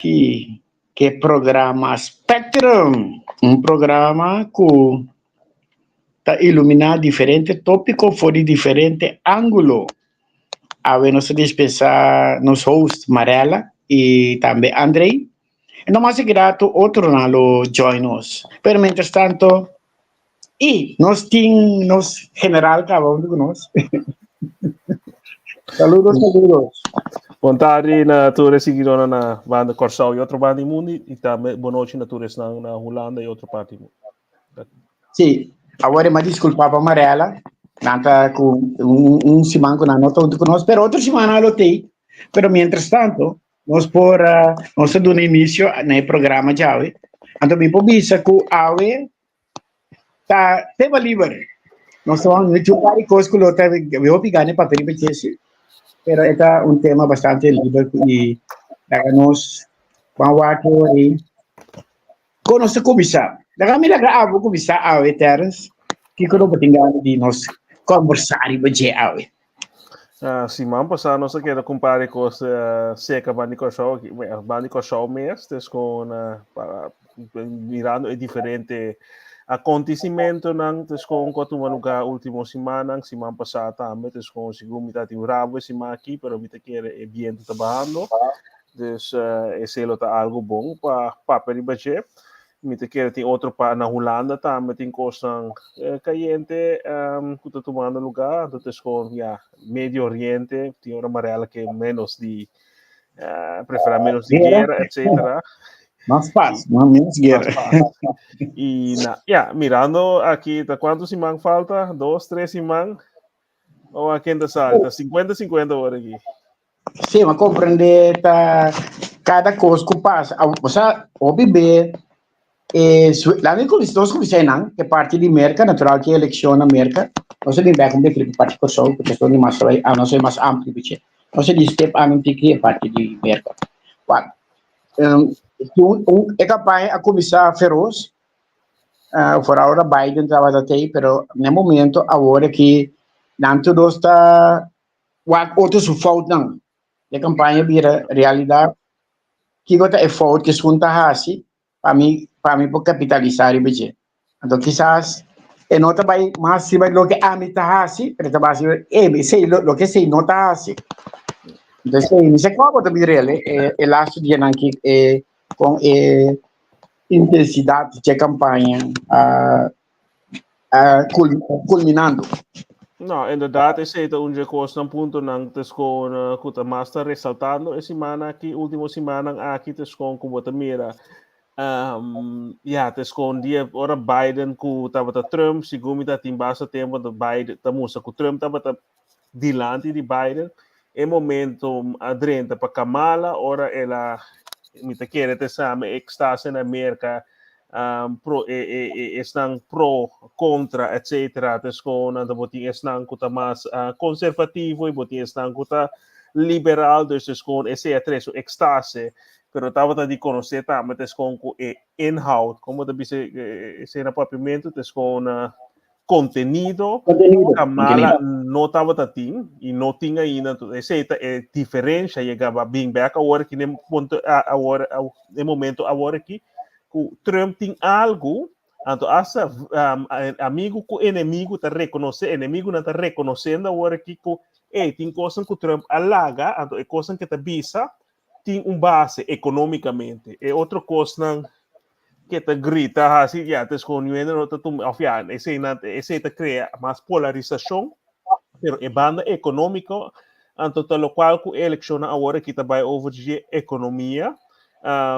Ki ke programa Spectrum, un programa ku ta iluminá diferente tópiko for di diferente ángulo. Awe nos ta dispensá nos host Marella i tambe Andrei. I no mas grato otronan lo join nos. Pero mientras tanto, i nos tin nos general kaba huntu ku nos. Saludos, saludos. Bon tardi na tur e siguidónan na banda Kòrsou i otro banda di mundu i tambe bon nochi na tur esnan na Hulanda i otro parti di mundu. Sí, awor e ma disculpa pa Marella, nan ta ku un siman ku nan no ta huntu ku nos, pero otro siman nan lo tei. Pero mientras tanto, nos por nos ta duna inicio na e programa djawe. Anto mi por bisa ku awe ta tema liber. Nos ta wak un par di kos ku lo ta hopi gana e papia riba dje si, pero e ta un tema bastante liber i laga nos ban wak e kon nos ta kuminsá. Laga mi laga abo kuminsá awe, Terence. Kiko lo bo tin gana di nos kombersá riba dje awe? Siman pasá nos a keda ku un par di kos seka banda di Kòrsou aki, banda di Kòrsou mes, des kon pa mirando e diferente akontesimentonan des kon ku a tuma lugá último simannan, siman pasá tambe, des kon segun mi ta tin un rabo e siman aki, pero mi ta kere e bientu ta bahando, dus esei lo ta algu bon pa papia riba dje. Mi ta kere tin otro pa na Hulanda tambe tin kosnan kayente ku ta tumando lugá. Anto ta eskon ya Medio Oriente tin ora Marella ke menos di preferá menos di guera etcetera. Mas pas, mas menos guera. I na ya mirando aki ta kuantu siman falta? Dos, tres siman? O a ken ta sa? Ta 50 50 ora aki. Sí, ma comprende ta cada cos cu pasa. O sea, hopi be eh, laat me cuminsa, nos cuminsa einan, ke parti di Merca, natural ke eleccion na Merca. Nos a bin bek un beetje riba parti Kòrsou, porque esaki mas ah, nos mas amplio biche. Nos a di step aan un tiki e parti di Merca. Wak, e campaña a cuminsa feroz, Por ahora Biden tabata tei, pero na e momento awor aki nan tur dos ta wak otro su foutnan. E campaña bira realidad. Kiko ta e fout ku esun ta hasi pa mi pa mi por capitalisa riba dje? Anto kisas e no ta bai mas riba loke ami ta hasi, pero e ta basa riba esei loke esei no ta hasi. Entonces mi sa kua bo ta bira el e lastu dianan aki kon e intensidad dje campaña a a culminando. No, inderdaad, esei ta un dje kosnan, puntonan ta skon ku ta mas ta resaltando e siman aki, último simannan aki, ta skon ku bo ta mira. Ya, ta skon dia ora Biden ku tabata Trump, segun mi ta tin basta tempu ta Biden ta mustra ku Trump tabata dilanti di Biden, e momento a drenta pa Kamala ora el a, mi ta kere ta esame ekstase na Merka, pro e e e esnan pro, kontra, etcetera, ta eskon nan ta bo tin esnan ku ta mas konservativo i bo tin esnan ku ta liberal, dus eskon esei a trese un ekstase, pero tabata di konosé tambe ta eskon ku e inhoud, komo ta bisa esei na papiamentu, ta eskon contenido, Contenido, Kamala contenido. no tabata tin y no tin ainda. Entonces, esey ta e diferencia llegaba bin back awor aquí den punto awor den momento awor aquí ku Trump tin algo anto hasta amigo ku enemigo ta reconoce enemigo nan ta reconociendo awor aquí ku ey tin cosnan ku Trump a laga anto e cosnan ke ta bisa tin un base economicamente e otro cosnan ke ta grita hasi ya ta escondiendo no ta tum of ya esei na esei ta crea mas polarisacion pero e banda economico anto ta locual cu e eleccionnan awor aki ta bay over dje economia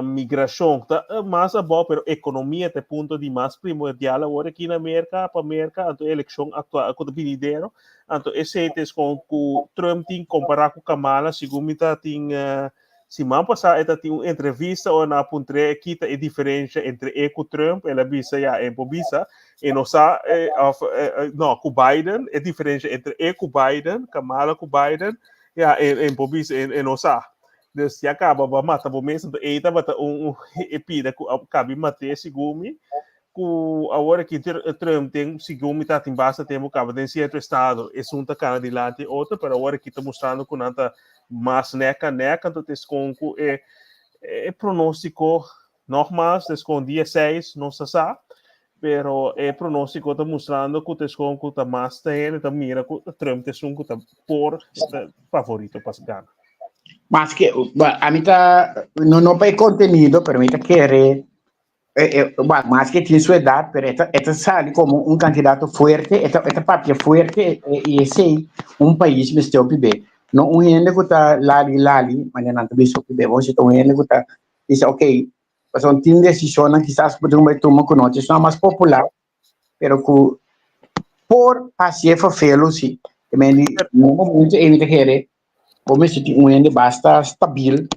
migracion ta mas abao pero economia ta e punto di mas primordial awor aki na Merca pa Merca anto e eleccion actual cu ta binidero anto esei ta escon cu Trump tin compara cu Kamala segun mi ta tin Siman pasá e ta tin un entrevista ora nan a puntr'é e kita e diferensha entre e ku Trump, el a bisa ya e por bisa e no sa òf no ku Biden e diferensha entre e ku Biden, Kamala ku Biden ya e por bisa e no sa. Dus ya kaba bo a mata bo mes anto ei tabata un e pida ku a kabi mat'é segun mi ku awor aki Trump tin segun mi ta tin basta tempu kaba den sierto estado esun ta kana dilanti e otro pero awor aki ta mustrando ku nan ta mas nek a nek anto ta eskon ku e E pronóstiko, nogmaals, descon dia 6 nos ta sa, pero e pronóstiko ta mustrando ku descon ku ta mas ta hende ta mira ku Trump ta esun ku ta por ta favorito pa gana. Maske, ami ta, no, no pa e kontenido, pero mi ta kere, bueno, maske tin su edat, pero e ta, e ta sali komo un kandidato fuerte, e ta, e ta papia fuerte, i esei un pais mester hopi be. No un hende ku ta lali lali, manera nan ta bisa hopi be, bo si ta un hende ku ta bisa ok, pasobra tin desishonnan kisas ku bo tuma ku no ta esnan mas popular, pero ku por hasié ferfelu si. Te men di, na un momento ei mi ta kere bo mester tin un hende basta stabil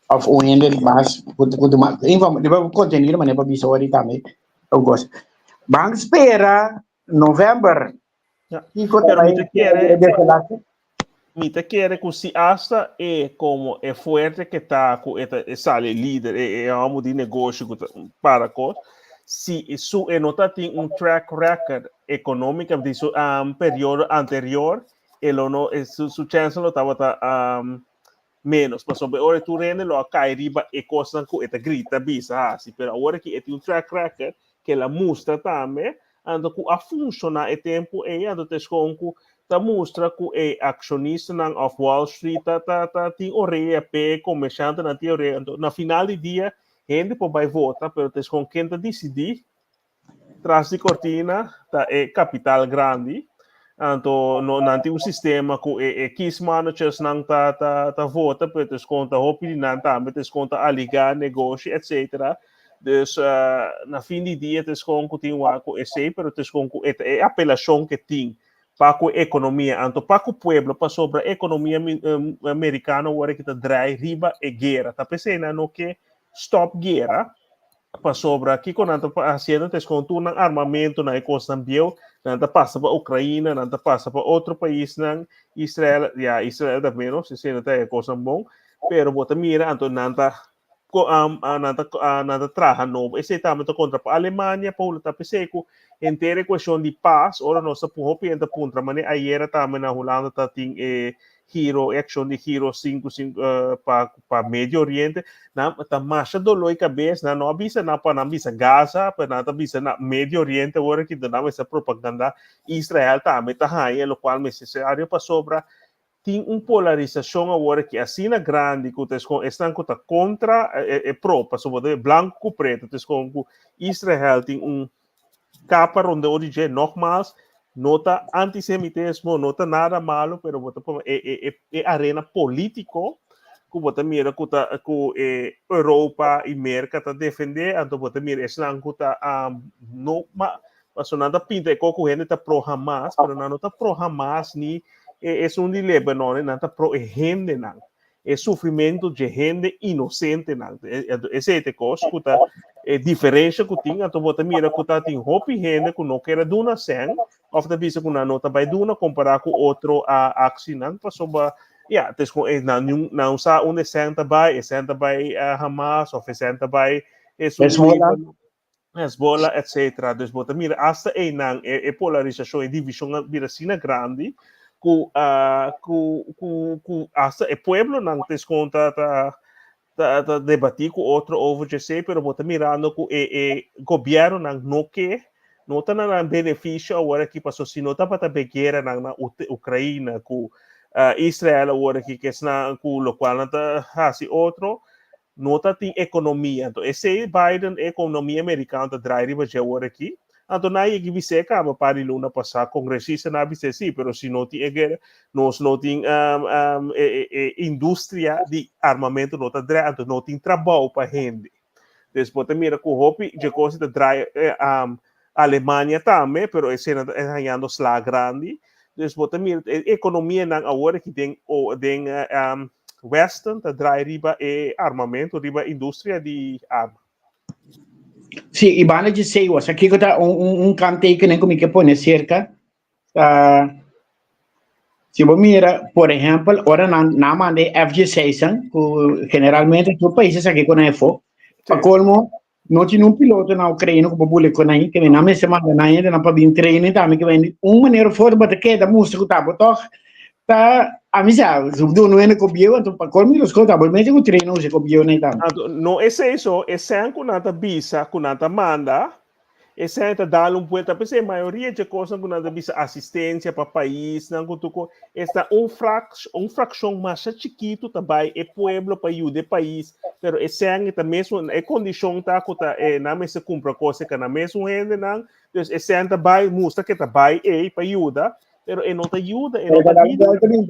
of un hende mas ku ku tuma riba kontenido manera bo a bisa ora tambe un kos. Ban spera november. Ja. Kiko ta Pero mi bai ta kere desenlace? Mi ta kere ku si asta e komo e fuerte ke ta ku e ta e sali lider e e homo di negoshi ku ta para kos si su e no ta tin un track record ekonómiko di su um, periodo anterior e lo no e su, su chance lo tabata um, menos pasobra ora tur hende lo a kai riba e kosnan ku e ta grita bisa hasi pero awor ki e tin un track record ke el a mustra tambe anto ku a funshoná e tempu ei anto ta eskon ku ta mustra ku e akshonistanan òf Wall Street ta ta ta tin orea p'e komershantenan tin orea anto na final di dia hende por bai vota pero ta eskon ken ta disidí tras di kortina ta e kapital grandi anto no nan tin un sistema ku e e kiesmannetjesnan ta ta ta vota pero ta eskon ta hopi di nan tambe ta eskon ta aligá negoshi etcetera Dus na fin di dia ta eskon ku tin wak ku esei, pero ta eskon ku e ta e apelashon ke tin pa ku ekonomia, anto pa ku pueblo, pasobra ekonomia merikano awor aki ta drai riba e guera. Ta p'esei nan no ke stòp guera, pasobra kiko nan ta hasiendo ta eskon tur nan armamentonan e kosnan bieu, nan ta pasa pa Ukraina, nan ta pasa pa otro paisnan, Israel, ya Israel ta ménos, esei no ta e kosnan bon, pero bo ta mira anto nan ta nan ta nan ta traha nobo. Esei tambe ta kontra pa Alemania, pa Hulanda. Ta p'esei ku henter e kueshon di pas, ora nos ta hopi hende ta puntra manera ayera tambe na Hulanda ta tin e giro, e akshon di giro sinku sinku pa pa Medio Oriente, nan ta masha doló i kabes, nan no a bisa nan pa nan bisa Gaza, pero nan ta bisa na Medio Oriente awor aki nan mester propaganda Israel tambe ta haña lokual nesesario pasobra Tin un polarisashon awor aki asina grandi ku ta eskon esnan ku ta kontra e pro, pasobra bo ta blanku ku pretu, ta eskon ku Israel tin un kapa rondó di dje. Nogmaals, no ta antisemitismo, no ta nada malu, pero bo ta pone e e e e arena polítiko ku bo ta mira ku ta ku e Europa i Merka ta defendé, anto bo ta mira esnan ku ta no ma Pasobra nan ta pinta e kos ku hende ta pro Hamas, pero nan no ta pro Hamas ni e esun di Lebanon, nan ta pro e hendenan, e sufrimentu dje hende inosentenan. Esei ta e kos ku ta e diferensha ku tin. Anto bo ta mira ku ta tin hopi hende ku no kere duna sèn òf ta bisa ku nan no ta bai duna kompará ku otro aksinan pasobra ya ta eskon e nan nan sa unda e sèn ta bai, e sèn ta bai Hamas òf e sèn ta bai esun di Lebanon. Hezbollah, etc. Dus bo ta mira hasta einan e, e polarisashon, e divishon a bira asina grandi ku, uh, ku, ku, ku hasta e pueblonan ta eskon ta, ta, ta, ta debatí ku otro over djesei, pero bo ta mirando ku e, e gobiernonan no ke, no ta na nan benefisio awor aki, paso si no tabata be gueranan na Ukraina ku uh, Israel awor aki, ke esnan ku lokual nan ta hasi otro, No ta tin ekonomia. Anto esei Biden e ekonomia merikano ta drai riba dje awor aki. Anto nan yegi bis'é kaba par di luna pasá, kongresistanan a bis'é sí, pero si no tin e guera, nos no tin e e industria di armamento no ta drai, anto no tin trabou pa hende. Dus bo ta mira ku hopi dje kos ta drai Alemania tambe, pero esei nan ta hañando sla grandi. Dus bo ta mira e ekonomianan awor aki den den Western ta draai riba e armamento, riba industria di arma. Sí, i banda dje sei, wasa kiko ta un, un, un kanttekening ku mi ke pone serka. Ta, si bo mira, por ehèmpel, ora nan, nan manda e FJ-6, ku generalmente tur paises aki ku nan e fo. Pa kolmo, No tin un piloto na Ukraina ku por bule ku nan, ke nan mester manda nan hende nan pa bin training tambe, ke un manera of otro bo ta keda mustra ku ta bo tòg ta. Ami sa, su dunu hende ku bieu, anto pa kor mi los kos, abo mester ku train usa ku bieu nei tambe. Anto no esei so, e sèn ku nan ta bisa, ku nan ta manda, e sèn ta dal un buelta. P'esei mayoria dje kosnan ku nan ta bisa asistensia pa paisnan ku tur kos, esta un fraks, un frakshon masha chikitu ta bai e pueblo pa yuda e pais, pero e sèn ta mesun, e kondishon ta ku ta e nan mester kumpra kos serka nan mesun hendenan, dus e sèn ta bai, mustra ku e ta bai ei pa yuda, pero e no ta yuda, e no ta bini.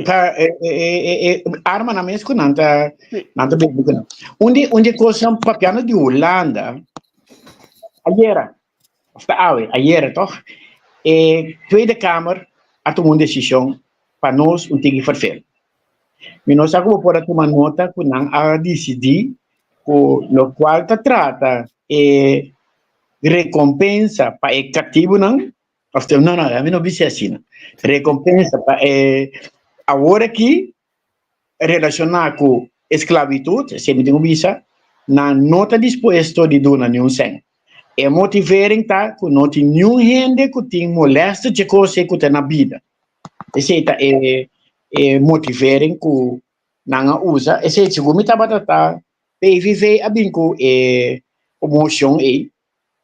Ta e arma nan mes ku nan ta nan ta bini ku nan. Un di un di kosnan papiando di Hulanda, ayera, òf ta awe, ayera tòg, e Tweede Kamer a tuma un desishon pa nos un tiki ferfel. Mi no sa ku bo por a tuma nota ku nan a disidí ku lokual ta trata e rekompensa pa e katibunan. Pastor, no, no, ami no bisa asina. Recompensa pa e awor aki relaciona cu esclavitud, esey mi tin cu bisa, nan no ta dispuesto di duna ni un cent. E motivering ta cu no tin niun hende cu tin molester dje cos ey cu ta na bida. Esey ta e e motivering cu nan a usa. Esey segun mi tabata ta PVV a bin cu e mocion ey.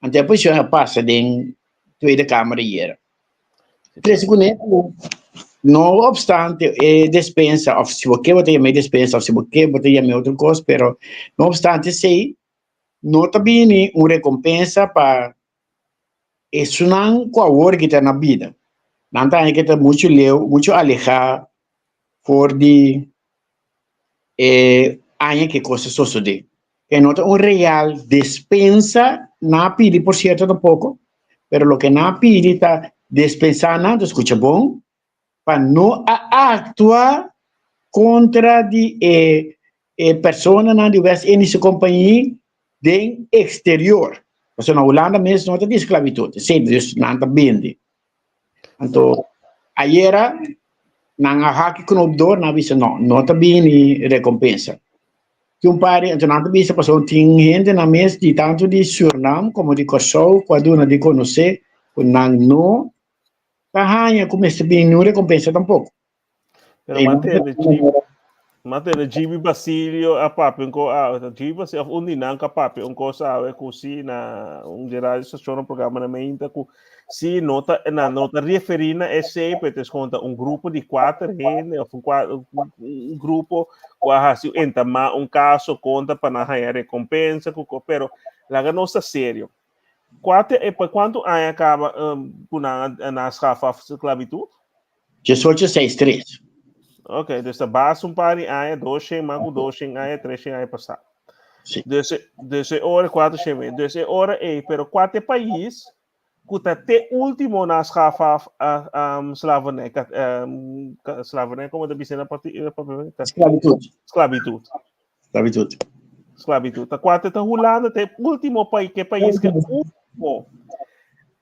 Anto e posicion a pasa den Tweede Kamer ayera. Trese kuné ku no obstante e despensa of si bo ke bo ta yama e despensa of si bo ke bo ta yama e otro kos pero no obstante esei no ta bini un rekompensa pa esunnan ku awor ki ta na bida. Nan ta haña ke ta muchu leu, muchu alehá for di e aña ku e kos a sosodé. E no ta un real despensa, nan a pidi por cierto tampoco, pero loke nan a pidi ta despensa nan, ta scucha bon, pa no a actua contra di e e personanan di West Indische Compagnie den exterior. Pasobra na Hulanda mes no ta di esclavitud, esey dus nan ta bende. Anto ayera nan a haki knoop door, nan a bisa no, no ta bini recompensa. Tin un par di anto nan ta bisa pasobra tin hende nan mes di tantu di Surinam komo di Kòrsou ku a duna di konosé ku nan no ta haña ku mester bini niun rekompensa tampoko. Pero mantene Jimmy, mantene Jimmy Basilio a papia un ko a Jimmy Basilio of un di nan ka papia un kos awe ku si na un di radio station un programa na meinta ku si no ta na no ta referí na esei pero es konta un grupo di kuater hende of un, un grupo ku a hasi entamá un kaso konta pa nan haña rekompensa ku pero laga nos ta serio. Kuate e pa kuantu aña kaba um, ku nan a schafa af sklabitut? 1863. Ok, dus ta basta un par di aña, 200, mas ku 200 aña, 300 aña pasá. Sí. Dus, dus e ora, 400 mil. Dus e ora ei, pero kuate pais ku ta te último na schafa af uh, um, slavernij, um, slavernij, komo ta bisa na parti, Sklabitut. Sklabitut. Sklabitut. Sklabitut. Ta kuate ta Hulanda, te último pais, ke pais ke último.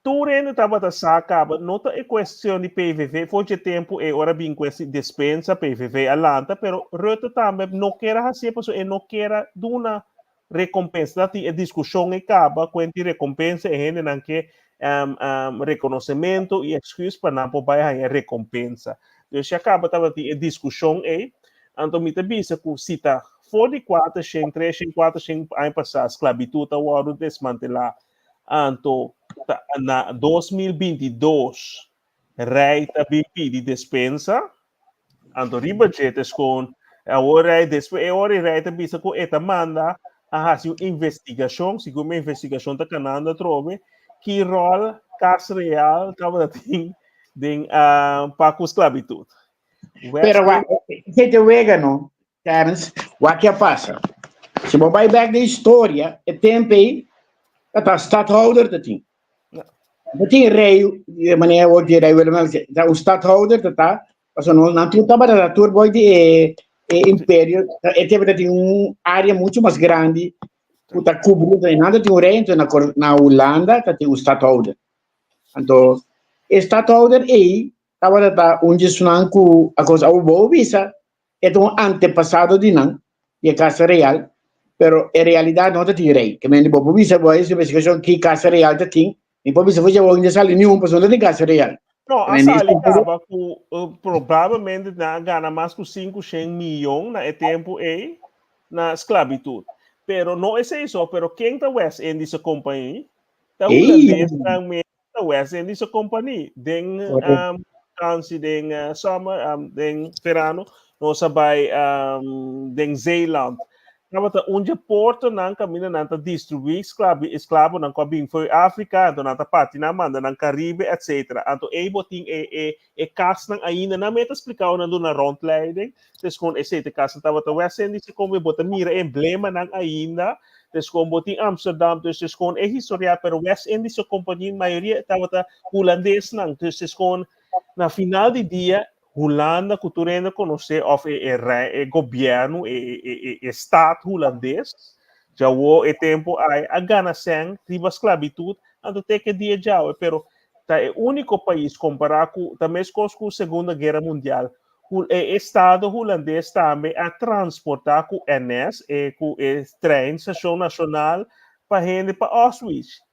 Tur hende tabata sa kaba, no ta e cuestion di PVV, for dje tempo e ora bin cu despensa, PVV a lanta, pero Rutte tambe no kier a hacié, pasobra e no kier a duna recompensa. Ta tin e discusion e kaba cu enti recompensa e hendenan ke um, um, reconocimento y excuus pa nan por bai haña recompensa. Dus ya kaba tabatin e discusion ei, anto mi ta bisa cu si ta for di 400, 300, 400 aña pasá sclavitud a wordo desmantelá, Anto ta na 2022 rei ta bin pidi despensa. Anto riba dje ta skon awor rei despues e ora rei ta bisa ku e ta manda a hasi un investigashon, segun mi investigashon ta kanando atrobe, ki ròl Kas Real tabata tin den uh, pa ku sklabitut. Pero wa, se te wega no, Terence, wak ke a pasa. Si bo bai bek den historia, e tempo ei, ta stadhouder ta tin. No tin rei, de manera awor di rei Willem Alexander, ta un stadhouder ta ta, pasobra no, nan tur tabata ta tur boi di e, e imperio, e tempo ta tin un área mucho mas grandi ku ta kubri, nan ta tin un rei, entonces na, na Hulanda ta tin un stadhouder. Anto, e stadhouder ei tabata ta un di esnan ku a kos awo bo bisa, E ta un antepasado di nan, di e Casa Real, pero en realidad no ta tin rey. Ke men di bo por bisa bo a hasi investigashon ki Casa Real ta tin, mi por bisa bo dje bo no ta sali niun pasobra no ta tin Casa Real. No, a sali kaba ku probablemente nan a gana mas ku 500 miyon na e tempu ei na sklabitut. Pero no esei so, pero ken ta West Indische Compagnie? Ta hulandesnan mes ta West Indische Compagnie. Den um, vakantie, den uh, summer, um, den verano, nos a bai um, den Zeeland. Tabata un dje portonan kaminda nan ta distribuí sklabi, esklabonan ku a bin fo'i Afrika, anto nan ta parti nan manda nan Karibe, etc. Anto ei bo tin e, e, e kasnan ainda, nan meta splikao nan duna rondleiding, dus kon esei te kasnan tabata West Indische Company, bo ta mira e emblemanan ainda, dus kon bo tin Amsterdam, dus dus kon e historia, pero West Indische Company mayoria tabata hulandesnan, dus dus kon na final di dia Hulanda ku tur hende konosé òf e e rei e gobièrnu e e e e stat hulandes djawo e tempu ai a gana sèn riba sklabitut anto te ke dia djawe pero ta e úniko pais kompará ku ta meskos ku Segunda Guera Mundial hu e estado hulandes tambe a transportá ku NS e ku e trein sashon nashonal pa hende pa Auschwitz.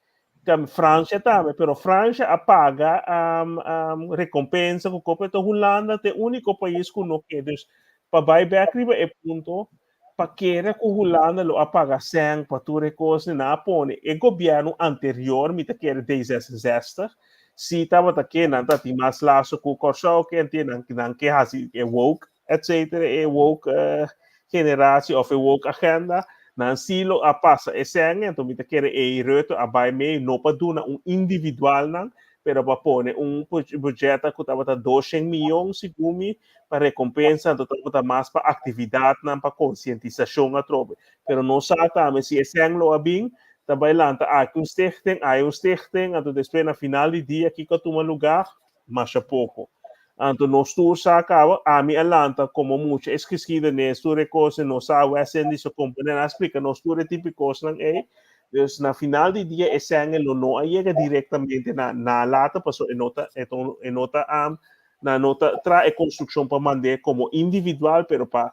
Tam Francia tambe, pero Francia a paga um, um, recompensa ku kope to Hulanda te único país ku no ke. Dus pa bai back riba e punto, pa kere ku Hulanda lo a paga sen pa tur e kos na a pone e gobierno anterior, mi ta kere D66, si tabata ke nan ta tin mas lazo ku Kòrsou, ke antie nan, nan ke hasi e woke etcetera, e woke uh, generatie of e woke agenda, nan si lo a pasa e sèn, enton mi ta kere e Rutte a bai mee, no pa duna un individual nan, pero pa pone un budget ku tabata 200 miyon segun mi pa rekompensa, anto tabata mas pa aktividatnan, pa konsientisashon atrobe. Pero nos sa tambe si e sèn lo a bin, ta bai lanta aki un stichting, ai un stichting, anto despues na final di dia kiko a tuma lugá? Masha poko. Anto nos tur sa kaba, ami a lanta komo mucha e geschiedenis, tur e kosnan, nos sa West Indies su komponente, a splika nos tur e tipo di kosnan ei. Dus na final di dia e sènge lo no a yega direktamente na na lata, pasobra e no ta e e no ta um, na no ta traha e konstrukshon pa mand'é komo individual, pero pa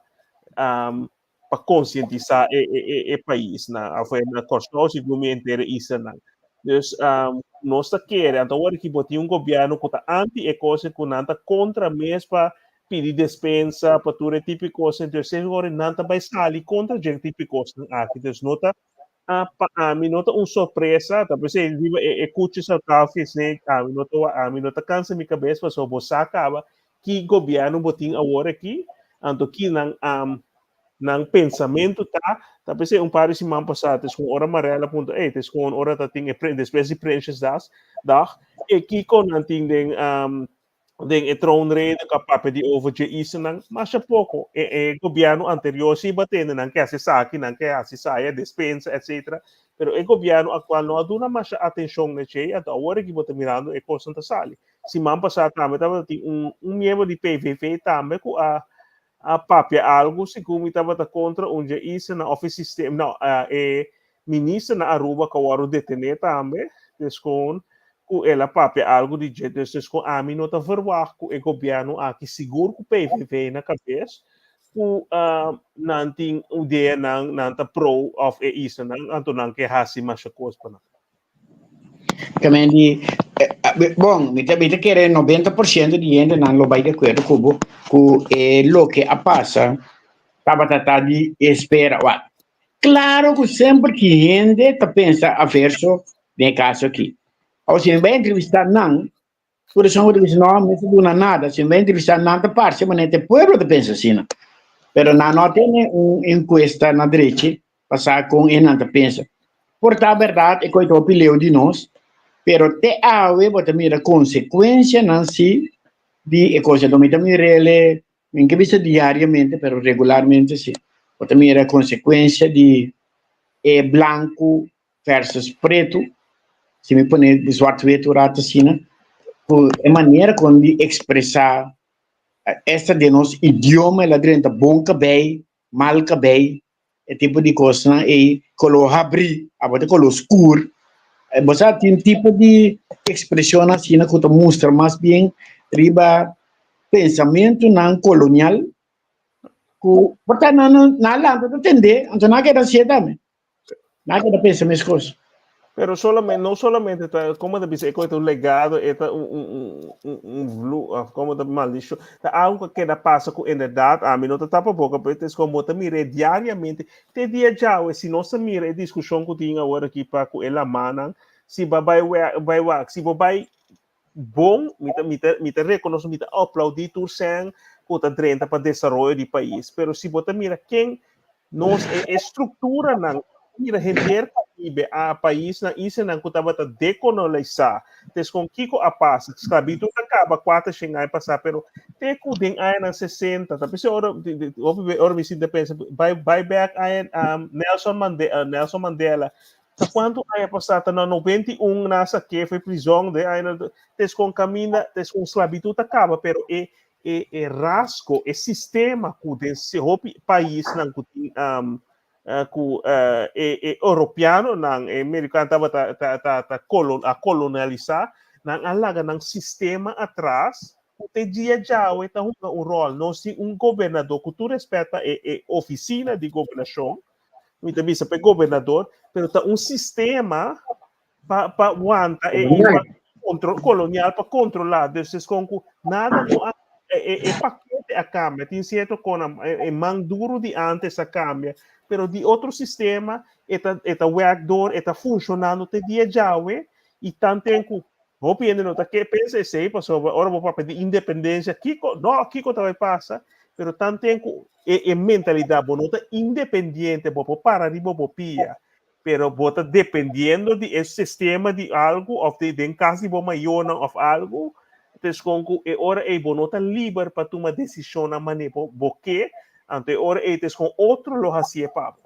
um, pa konsientisá e e e e pais na of na Kòrsou segun mi henter e islanan. Dus um, nos ta kere, anto awor ki bo tin un gobièrnu ku ta anti e kos ku nan ta kontra mes pa pidi despensa pa tur e tipo di kos, entonces awor nan ta bai sali kontra dje tipo di kosnan aki. Dus no ta ah, pa ami no ta un sorpresa, ta p'esei riba e e kuchi sa tafel esei ami no ta ami no ta kansa mi kabes pasobra bo sa kaba ki gobièrnu bo tin awor aki, anto ki nan um, nan pensamentu ta, ta p'esei un par di siman pasá tes kon ora Marella puntra, ey, tes kon ora ta tin e pre, despues di Prinsjesdag, dag, e kiko nan tin den um, den e troonrede ku a papia di over dje islanan, masha poko. E, e gobièrnu anterior si ba tende nan ke hasi esaki, nan ke hasi esaya, despensa, etcetera. Pero e gobièrnu aktual no a duna masha atenshon na dje, anto awor aki bo ta mirando e kosnan ta sali. Siman pasá tambe tabata tin un, un miembro di PVV tambe ku a a papia algu segun mi tabata kontra un dje isla na of e sistema, no, e minister na Aruba ku a wòrdu detené tambe, des kon ku el a papia algu di dje, dus des kon ami no ta verwagt ku e gobièrnu aki sigur ku PVV na kabes ku nan tin ideanan, nan ta pro of e islanan, anto nan ke hasi masha kos pa nan. También di, bon, mi ta, mi ta kere 90% di hende nan lo bai de acuerdo ku bo, ku e loke a pasa tabata ta di espera. Wa, claro ku semper ki hende ta pensa averso den e caso aki. Awor si mi bai entrevista nan, Por eso bo ta bisa, no, mi no ta duna nada. Si mi bai entrevista nan ta parse manera e pueblo ta pensa asina. Pero nan no tene un encuesta na drechi pa sa con e nan ta pensa. Por ta berdad e coi ta hopi leu di nos, pero te awe bo ta mira consecuencianan si di e cos. Enton mi ta mirele, mi no ke bisa diariamente, pero regularmente si. Bo ta mira consecuencia di e blanco versus pretu, si mi pone zwart-wit un rato asina, ku e manera kon di ekspresá esta den nos idioma el a drenta bon kabei, mal kabei, e tipo di kosnan ei, koló habrí, abo ta koló skur. Bo sa tin tipo di ekspreshonnan asina ku ta mustra mas bien riba pensamentunan kolonial ku por ta nan a lanta ta tende, anto nan a keda sié tambe. Nan a keda pensa meskos. Pero solamente, no solamente ta, como ta bisa, e ta un legado, e ta un, un, un, un, un vloek, of como ta maldicion, ta algo que keda pasa ku inderdaad, ami no ta tapa boca, pero es como ta mira diariamente, te dia djawe, si nos ta mira e discusion ku tin awor aki pa ku e lamanan, si ba bai bai wak, si bo bai bon, mi ta, mi ta, mi ta reconoce, mi ta aplaudi tur sen ku ta drenta pa desaroyo di pais, pero si bo ta mira ken nos e, e structuranan, mira henter Caribe, a paisnan, islanan ku tabata dekolonialisá, tes kon kiko a pasa, sklabitut a kaba 400 aña pasá, pero te ku den añanan 60, ta p'esei ora, hopi be ora mi sinta pensa, bai, bai bèk aña, Nelson Mandela, Nelson Mandela, ta kuantu aña pasá, ta na 91 nan a sak'é for prizòn, den añanan, tes kon kaminda, tes kon sklabitut a kaba, pero e e e rasgo, e sistema ku den hopi paisnan ku tin um, ku uh, e, e europeanonan, e americano tabata ta, ta, ta kolon, a kolonialisá, nan a laga nan sistema atras, ku te dia djawe ta hunga un ròl. Nos tin un gobernador, ku tur respet pa e, e ofisina di gobernashon, mi ta bisa pa e gobernador, pero ta un sistema pa pa wanta e, e pa kontrol kolonial pa kontrolá. Dus es kon ku nada no a e, e, e pakete a kambia. Tin sierto kona e, e man duru di antes a kambia, pero di otro sistema e ta e ta werk door, e ta funshonando te dia djawe i tanten ku hopi hende no ta ke pensa esei pasobra ora bo papia di independensia kiko no kiko ta bai pasa, pero tanten ku e e mentalidat bo no ta independiente bo por para riba bo pia. Pero bo ta dependiendo di e sistema di algu of di den kas di bo mayornan of algu, entonces kon ku e ora ei bo no ta liber pa tuma desishonnan manera bo bo ke, anto e ora ei tes kon otro lo hasié pa bo.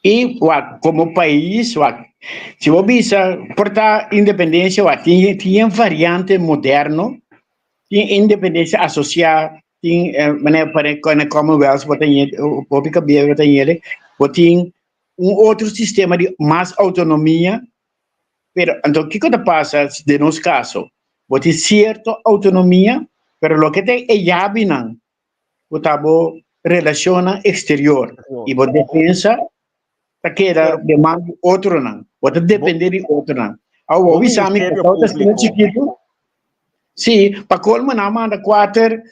I wak komo pais wak si bo bisa por ta independensia wak tin tin e variante moderno, tin independensia asosiá, tin manera pa Commonwealth bo ta hopi kabia bo ta yende, bo tin un otro sistema di mas autonomia, pero anto kiko ta pasa den nos kaso? Bo tin sierto autonomia, pero loke ta e yabinan ku ta bo relashonnan eksterior i bo defensa ta keda den man di otronan, bo ta depende di otronan. Awor bo bisa mi ku ta asina chikitu, si, pa kolmo nan a manda kuater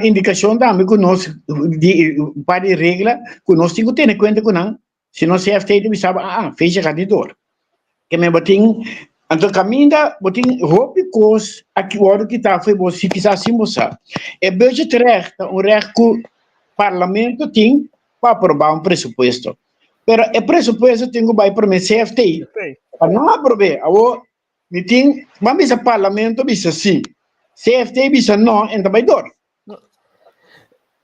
indikashon tambe ku nos di un par di regla ku nos tin ku tene kuenta ku nan, si no CFT ta bisa bo aa fecha ka di dor. Ke men bo tin anto kaminda bo tin hopi kos a wòrdu kitá for bo si kisas sin bo sa. E budgetrecht ta un recht ku parlamento tin pa aprobá un presupuesto. Pero e presupuesto tin ku bai promé CFT pa nan aprob'é. Awor Mi tin, ban bisa parlamento bisa si, CFT bisa no, en ta bai dor.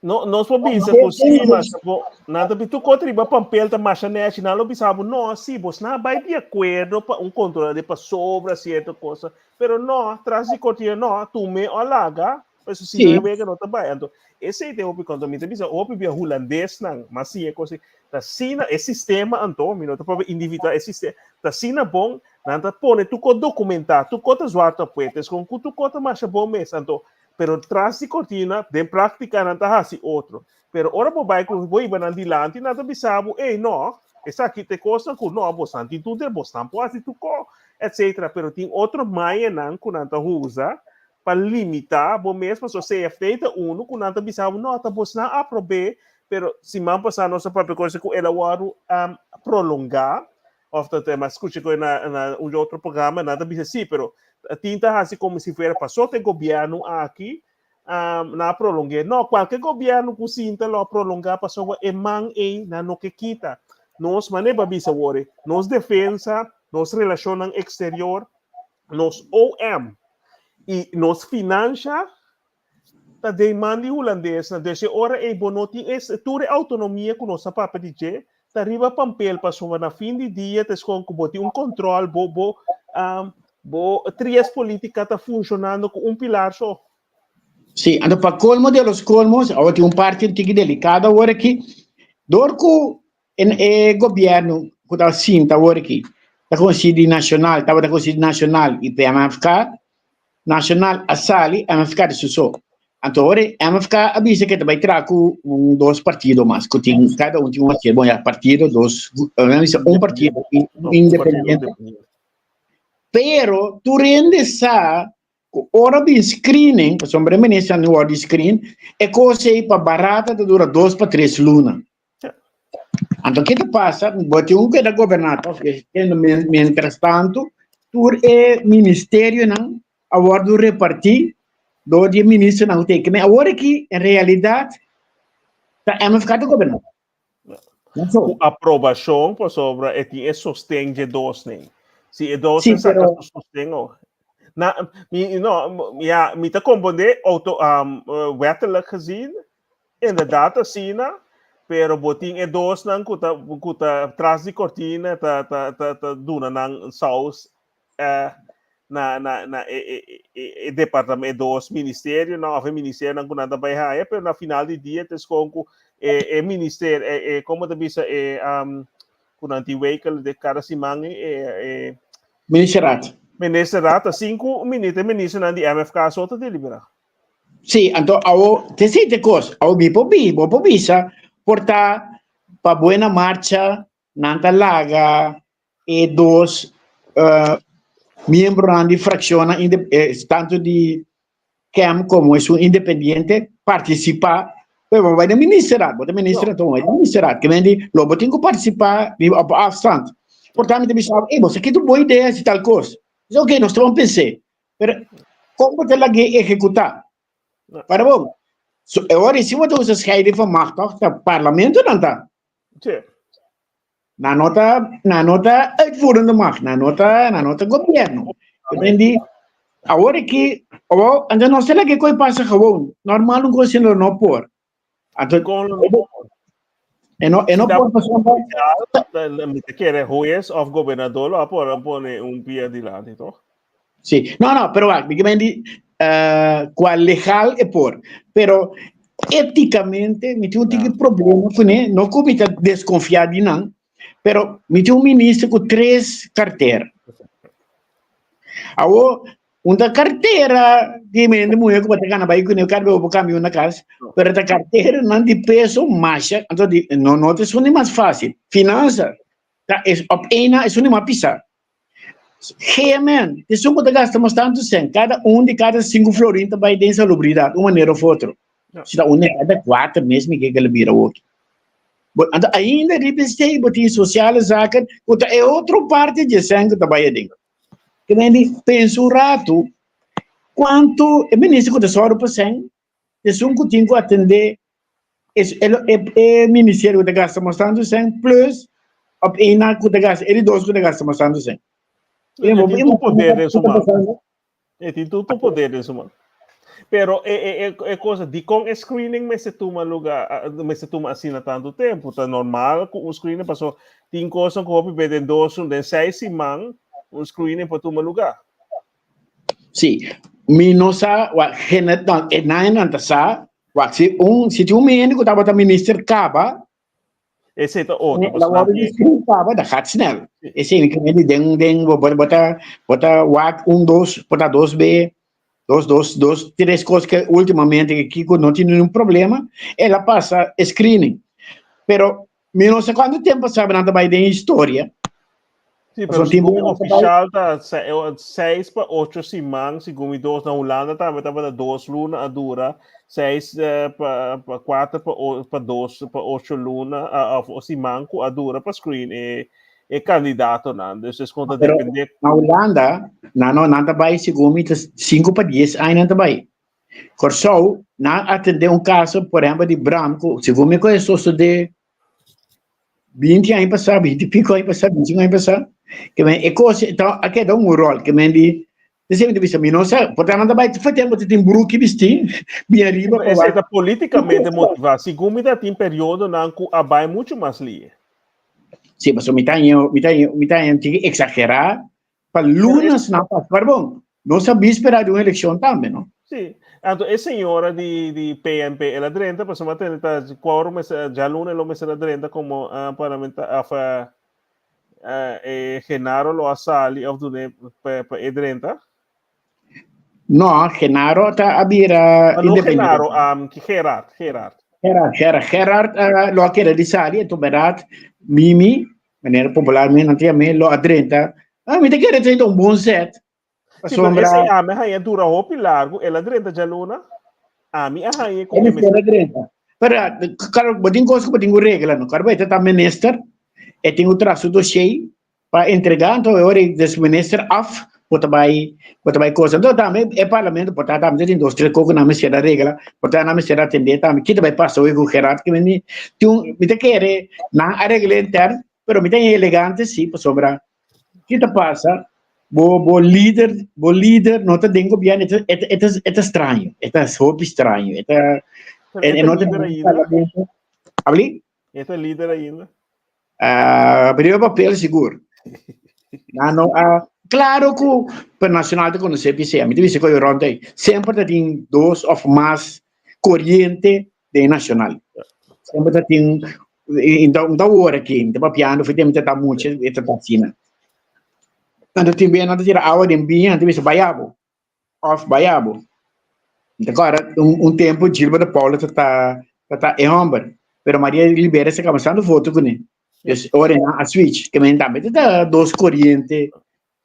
No, nos por bisa ku sí, mas bo, nan ta tu kota riba papel ta masha nechi, nan lo bisa bo no, sí, bos nan bai di akuerdo pa un kontrola de pasobra sierto cosa, pero no, tras di kortina no, tume o laga, pues si no wega no ta bai. Anto, esei te hopi konto, mi ta bisa hopi bia hulandesnan, mas si e cosa, ta sina e sistema anto, mi no ta papia individual, e sistema, ta sina bon, Nan ta pone tur kos dokumentá, tur kos ta zwart op wit, es kon ku tur kos ta masha bon mes. Anto, pero tras di kortina, den práktika nan ta hasi otro. Pero ora bo bai ku bo hiba nan dilanti, nan ta bisa bo, ey no, esaki ta e kosnan ku no, bosnan tin tur dere, bosnan por hasi tur kos, etcetera. Pero tin otro mañanan ku nan ta usa pa limitá bo mes, pasobra CFT ta unu ku nan ta bisa bo, no, ta bosnan aprob'é, pero siman pasá nos a papia kos ku el a wòrdu prolongá. Of ta tema escucha cu na, na un otro programa, nan ta bisa sí, pero tin ta hasi como si fuera pasó te gobierno aki, um, na prolongue. No, cualquier gobierno cu sinta lo prolonga pasobra e man ei nan no ke kita. Nos mane ba bisa wori, nos defensa, nos relacionnan exterior, nos OM y nos financia ta den man di hulandesnan. Dus e ora ei bo no tin es tur e autonomia ku nos a papia di dje ta riba pampel pasobra na fin di dia ta eskon ku bo tin un kontrol bo bo bo trias politica ta funshonando ku un pilar so. Sí, anto pa colmo de los colmos, awor tin un parti un tiki delicado awor aki, dor ku en e gobierno ku ta sinta awor aki ta consideri nacional, tabata consideri nacional y PMFK, Nacional a sali, MFK di su so. Anto ora MFK a bisa ku e ta bai traha ku un dos partido mas, ku tin kada un tin un partido, bon ya partido dos, nan a bisa un partido i un independiente. Pero tur hende sa ku ora bin screening, pasobra e ministernan wòrdu di screen, e kos ei pa barata ta dura dos pa tres luna. Anto ke ta pasa? Bo tin un keda goberná tòg? Mientras tanto tur e ministerionan a wòrdu repartí dor di e ministernan ku ta ei. Awor aki en realidat ta MFK ta goberná. Ku aprobashon pasobra e tin e sosten dje dosnan. Si e dosnan saka su sosten oh. Na, mi, no, ja, mi ta komprondé auto, um, wettelijk gezien, inderdaad asina, pero bo tin e dosnan ku ta, ku ta tras di kortina ta, ta, ta, ta duna nan saus eh, na, na, na e, e, e, e departamento, e dos ministerionan of e ministerionan ku nan ta bai haya, pero na final di dia ta eskon ku e, e ministerio, e, e, komo ta bisa, e, um, ku nan tin wekel de kada siman, e, e, Ministerraad. Ministerraad ta sinku minit e ministernan di MFK so ta deliberá. Sí, anto awo te si te kos, awo mi por bi, bo por bisa, por ta pa buena marcha nan ta laga e dos miembronan di fraccionnan tanto di KEM como esun independiente participa, pero bo bai den ministerraad, bo ta minister anto bo bai den ministerraad, ke men di lo bo tin ku participa di op afstand. Por tanto mi ta bisa, ey bo sa ki ta un bon idea hasi tal kos. Dice ok, nos ta bon pens'é, pero kon bo ta lag'é ehecuta? Para bo, so e ora si bo ta usa scheiding van macht toch, ta parlamento nan ta. Sí. Nan no ta, nan no ta uitvoerende macht, nan no ta, nan no ta gobierno. Di, awor aki, awor, anto nos ta laga koi pasa gewoon. Normal un kos lo no por. Anto, Kon lo no por? E no, e no por pasobra. Mi ta kere hues of gobernador lo a por pone un pia dilanti, toch? Sí, no, no, pero wak, mi ke di, kua legal e por, pero éticamente mi tin un tiki problema kuné, no ku mi ta deskonfiá di nan, pero mi tin un minister ku tres kartera. Awor, un ta kartera di hende muhé ku bo ta gana bai kuné, kada bes bo por kambia un na kas, pero ta karteranan di peso masha, anto di no no ta esun di mas fásil. Finansa ta es op één na esun di mas pisá. GMN, esun ku ta gasta mas tantu sèn, kada un di kada sinku florin ta bai den salubridat, un manera of otro. Si ta un di kada kuater mes mi ke ke lo bira awoki. Bo, anto ainda riba esei bo tin sosiale zaken ku ta e otro parti di e sèn ku ta bai aden. Ke men di, pensa un ratu kuantu e minister ku ta sòru pa sèn, esun ku tin ku atendé es e e e ministerio ku ta gasta mas tantu sèn plus op e na ku ta gasta e di dos ku ta gasta mas tantu sèn. E tin tur poder den su man. E tin tur poder den su man. Pero e e e e cosa dikon e screening mester tuma luga mester tuma asina tantu tempu? Ta normal ku un screening paso tin kosnan ku hopi be den dos den seis siman un screening por tuma luga. Sí, mi no sa wak gene no e nan nan ta sa wak si un si tin un hende ku tabata minister kaba Esei ta otro, la pasobra wòrdu di discreen kaba da gaat snel. Esei mi kende di den den bo bo ta bo ta wak un dos por ta dos be dos dos dos tres kos ke ultimamente ke kiko no tin ningun problema el a pasa e screening pero mi no sa kuantu tempo sabe nan ta bai den historia. Sí, pero segun mi oficial ta seis pa ocho siman, segun mi dos na Hulanda tambe tabata dos luna a dura, seis pa pa kuater pa pa dos pa ocho luna of siman ku a dura pa screen e e kandidatonan. Dus es kon ta depende. Na Hulanda nan no nan ta bai segun mi ta sinku pa dies aña nan ta bai. Kòrsou nan a atendé un kaso por ehèmpel di Bram ku segun mi ku e sosodé 20 aña pasá, 20 y pico aña pasá, 25 aña pasá, ke men e kos ta a keda un ròl, ke men di, esei mi ta bisa, mi no sa, por ta nan ta bai for tempu ta tin bruki bistí, bin ariba pa Esei ta politikamente motivá, segun mi ta tin periodonan ku a bai muchu mas lihe. Sí, pasobra mi ta haña, mi ta haña, mi ta haña un tiki eksagerá pa lunas nan pasa, pero bon, nos a bispera di un elekshon tambe, no? Sí, anto e señora di di PNP el a drenta, pasobra mi a tende ta quorum mester djaluna lo mester a drenta como uh, parlamenta of uh, uh, e Genaro lo a sali of dune pa, pa e drenta. No, Genaro ta a bira Ah, no independiente. Genaro, Gerard, Gerard. Gerard, Gerard, Gerard lo a kere di sali, enton berdad Mimi, manera popularmente nan ta yam'é, lo a drenta. Ah, mi ta kere ta un bon set. Sí, pero Pasobra ese ami a haña dura hopi largu, el a drenta djaluna. Ami a haña ku e e mester mester. a drenta. Pero, claro, bo tin kos ku bo tin ku regla, no? Kòrda bo e ta ta minister, e tin ku traha su dossier pa entregá, anto e ora e des minister af, bo ta bai, bo ta bai cosa. Anto tambe e parlamento por ta tambe tin dos tres kos ku nan mester a regla, por ta nan mester a atendé tambe ki ta bai pasa hoy ku Gerard ki mi tin un, mi ta kere nan a regla intern, pero mi ta elegante si, pasobra ki ta pasa bo bo lider, bo lider no ta den gobierno, e ta e ta e ta e ta straño, e ta hopi straño, e ta Pero e e e ta no ta lider den ainda? parlamento. Abli? E ta lider ainda? Uh, riba papel sigur. Na no, claro ku per nacional te conoce PC. Mi te bisa ko rond aí. Semper ta tin dos of mas corriente de nacional. Semper ta tin então um ta ora aqui, te papiando, fui tem ta mucho, e ta asina. Anto tin bem, anto tira awa den biña, anto bisa bayabo. Of bayabo. Agora, un tempo Gilbert de Paula ta ta ta ta e homber, pero Maria Libera se kaba sando foto kuné. Dus ora nan a switch, ke men tambe ta ta dos koriente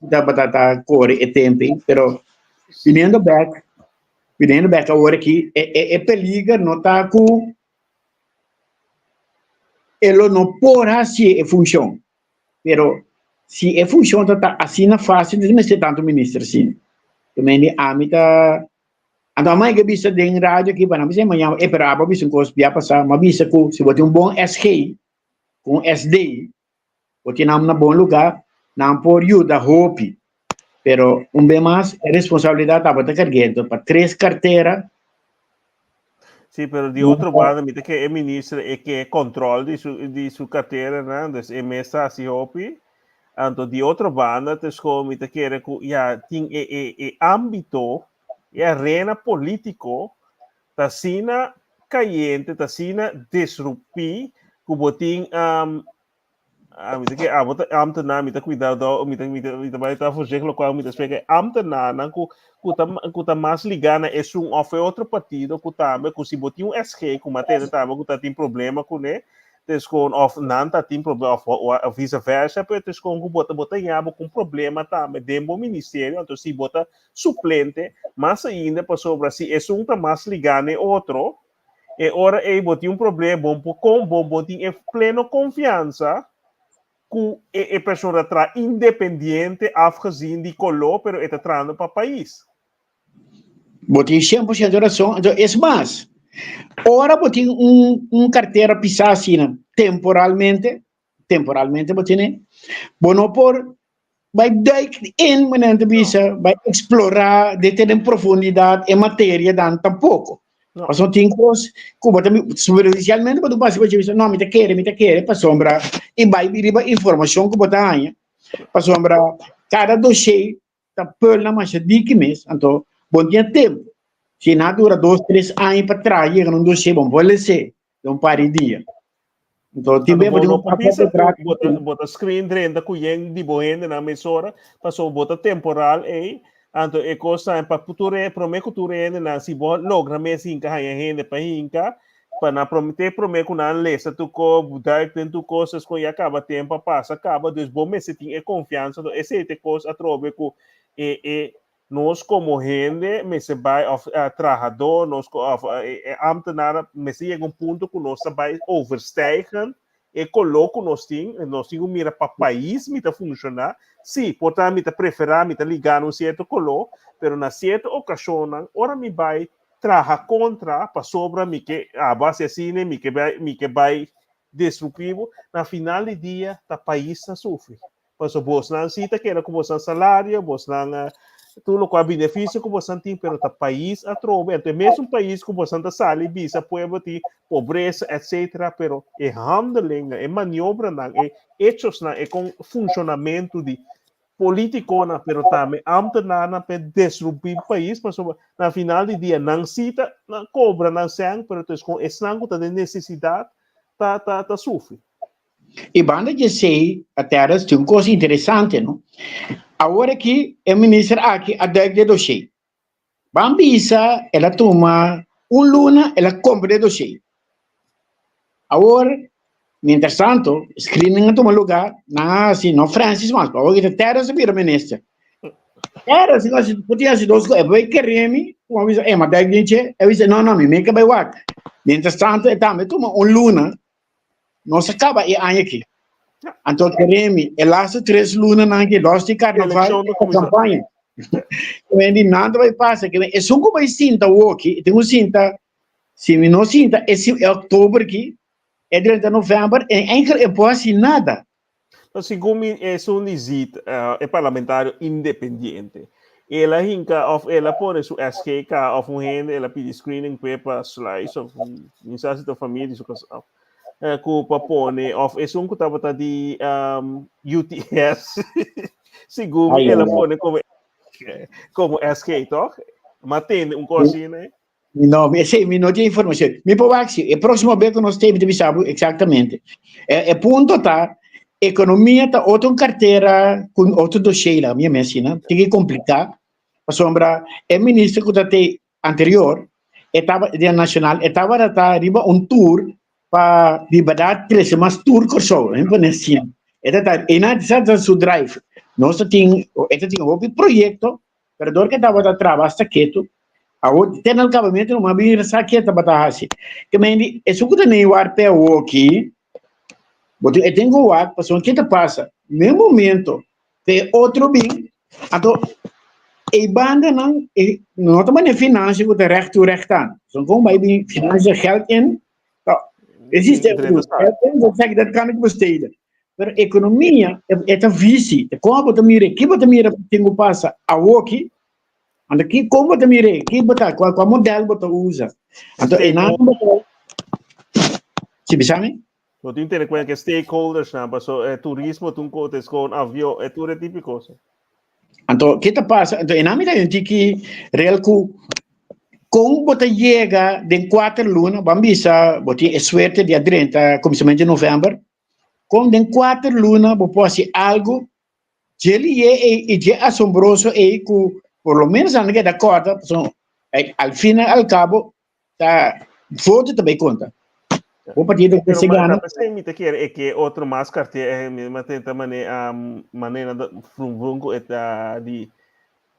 ta ta ta kore e tempo ei, pero viniendo back, viniendo back awor aki, e e e peliger no ta ku e lo no por hasi e funshon. Pero si e funshon ta ta asina fácil, no mester tantu minister asina. Te men di ami ta Anto a mai ke bisa den radio aki pa nan bisa mañana e pero abo bisa un kos bia pasá, m'a bisa ku si bo tin un bon SG ku un SD, bo tin nan na bon lugá, nan por yuda hopi. Pero un be mas e responsabilidat tabata karg'é pa tres kartera. Sí, pero di otro banda, mi ta ke e minister e ke control di su cartera, nan, dus e mes ta hasi hopi. Anto di otro banda, te sko mi ta kere ku ya tin e ámbito, e arena polítiko ta asina kayente, ta asina disrupí ku bo tin mi ta ke abo ta ambtenaar, mi ta cuidado, mi ta bai ta voorzichtig locual mi ta spreek, ambtenaarnan cu ta mas ligá na esun of e otro partido cu tambe, cu si bo tin un SG cu matende tambe cu ta tin problema kuné, het is gewoon of nan ta tin problema of vice versa, pero het is gewoon cu bo ta yabo cu un problema tambe den bo ministerio, anto si bo ta suplente, mas ainda pasobra si esun ta mas ligá na e otro, e ora ei bo tin un problema, bo por kon bo bo tin e pleno konfiansa ku e persona ta independiente afgezien di koló, pero e ta trahando pa pais. Bo tin 100% rason. Anto, es mas, ora bo tin un kartera pisá asina temporalmente, temporalmente bo tene, bo no por bai duik in, manera ta bisa, bai explorá de te den profundidad e materia dan tampoco. No. Pasobra tin kos ku bo ta superficialmente bo ta pasa bo bisa, no, mi ta kere pasobra i bai riba informashon ku bo ta haña, pasobra kada dossier ta peulnan masha diki mes, anto bo no tin tempo. Si nan a dura 2, 3 aña pa traha yega na un dossier, bo no por les'é den un par di dia. Anto tin Anto bes bo bo tin no un por bisa papel ku bo ta screen drenta ku yen di bo hendenan mesora, pasobra bo ta temporal ei, anto e kos ta pa tur e promé ku tur hendenan si bo logra mes hinka haña hende pa hinka, pa nan promete promé ku nan lesa tur ko, duik den tur kos, es kon ya kaba tempo a pasa kaba, dus bo mester tin e konfiansa, anto esei ta e kos atrobe ku e nos komo hende mester bai of trahadó, nos of e ambtenaar mester yega un punto ku nos ta bai overstijgen e koló ku nos tin ku mira pa pais mi ta funshoná. Sí, por ta mi ta preferá, mi ta ligá na un sierto koló, pero na sierto okashonnan ora mi bai traha kontra pasobra mi ke abo hasi asina, mi ke bai destruktivo, na final di dia ta pais ta sufri. Pasobra bosnan sí ta keda ku bosnan salario, bosnan tur lokual benefisio ku bosnan tin, pero ta pais atrobe. Anto e mesun pais ku bosnan ta sali bisa pueblo tin pobresa, etcetera, pero e handelingen, e maniobranan, e hechosnan, e kon funshonamentu di politikonan, pero tambe ambtenaarnan pa destruí pais, pasobra na final di dia nan sí ta nan kobra nan sèn, pero ta kon esnan ku ta den nesesidat ta sufri. I banda di esei, Terrence, tin un kos interesante, no? Awor aki e minister aki a duik den dossier. Ban bisa el a tuma un luna el a compra e dossier. Awor, mientras tanto, screening a tuma lugar, nan a haci, no Francis mas, awor kita Terrence a bira minister. Terrence a haci, por tin haci dos cos, e bay kere mi, como a bisa, e ma dek dje, e bisa, no, no, mi mi ke bay wak. Mientras tanto, e tambe tuma un luna, nos a caba e aña aki. Anto kere mi, e laatste tres lunanan aki, los di carnaval, Eleccion ta cuminsa. campaña. Ke di nan ta bay pasa, ke esun ku bay sinta awoki, tin ku sinta. Si mi no sinta e si e oktober ki, e drenta november, en eigenlijk e por hasi nada. No, segun mi esun di zit eh, e parlamentario independiente. El a hinka of el a pone su SGK of un hende, el a pidi screening pe pa sluis of ni sa si ta familia di su kas of eh, ku pa pone of esun ku tabata di um, UTS. Segun mi Ai, el a ai, ai. pone como como SG, toch? Maar tende un kos asina, eh? No, esei mi no tin informacion. Mi por wak si e proximo bes cu nos te mi ta bisa bo exactamente. E, e punto ta, economia ta otro un cartera cu otro dossier la, mi mes asina, tin que complica, pasobra e minister cu ta te anterior, e taba, di nacional, e tabata ta riba un tour pa di berdad trece mas tur Corsou, mi pone asina. E ta ta, e na sa ta su drive. Nos ta tin, e ta tin hopi proyecto, pero dor ke tabata traha basta ketu, Awor te na alkabamentu no mas bin sa ke tabata hasi. Ke men di esun ku ta nei war pe awoki, bo tin e tin ku wak pasobra ke ta pasa den momento ku e otro bin, anto e bandanan e no ta mane finansia ku ta recht toe recht aan. Pasobra kon bai bin finansia geld in, e sistema geld in, dat zeg dat kan ik besteden. Pero ekonomia e ta visi, kon bo ta mira, ki bo ta mira tin ku pasa awoki. Anto ki kon bo ta mir'é? Ki bo ta, kua, kua model bo ta usa? Anto e nan bo ta Si bisa mi? No tin tene cuenta que stakeholders na paso eh, turismo tun ko tes con avio e tur e típico. Anto ki ta pasa? Anto e nan mi ta un tiki real ku kon bo ta yega den kuater luna, ban bisa bo tin e suerte di a drenta kuminsamentu di november, kon den kuater luna bo por hasi algu Dje lié ei i dje asombroso ei ku por lo menos nan keda kòrda, pasobra al fin i al kabo ta voto ta bai konta. Bo partido Pero ke ma gana. ta p'esei mi ta kere e ke otro mas kartier eh, mi ma tenta mane um, manera da vrum vrum ku e ta di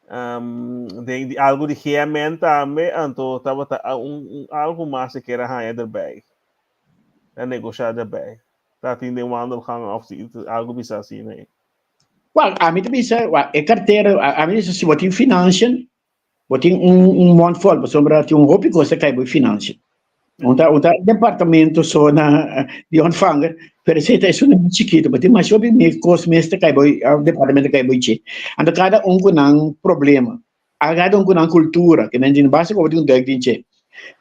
um, den di algo di GMN tambe, anto tabata un, un algo mas e kere haña erbij. A negosha erbij. Ta tin den wandelgang of si algo bisa asina ei. Wel, ami ta bisa, wel, e cartera, ami bisa si bo tin financiën, bo tin un, un mond vol, pasobra tin un hopi cos ta cay bo financiën. Un ta, un ta departamento so na di ontvanger, pero esey ta esun mas chikito, bo tin mas hopi mes cos mes ta cay bo departamento cay bo dje. Anto cada un cu nan problema, cada un cu nan cultura, ke men tin basta cu bo tin un duik den dje.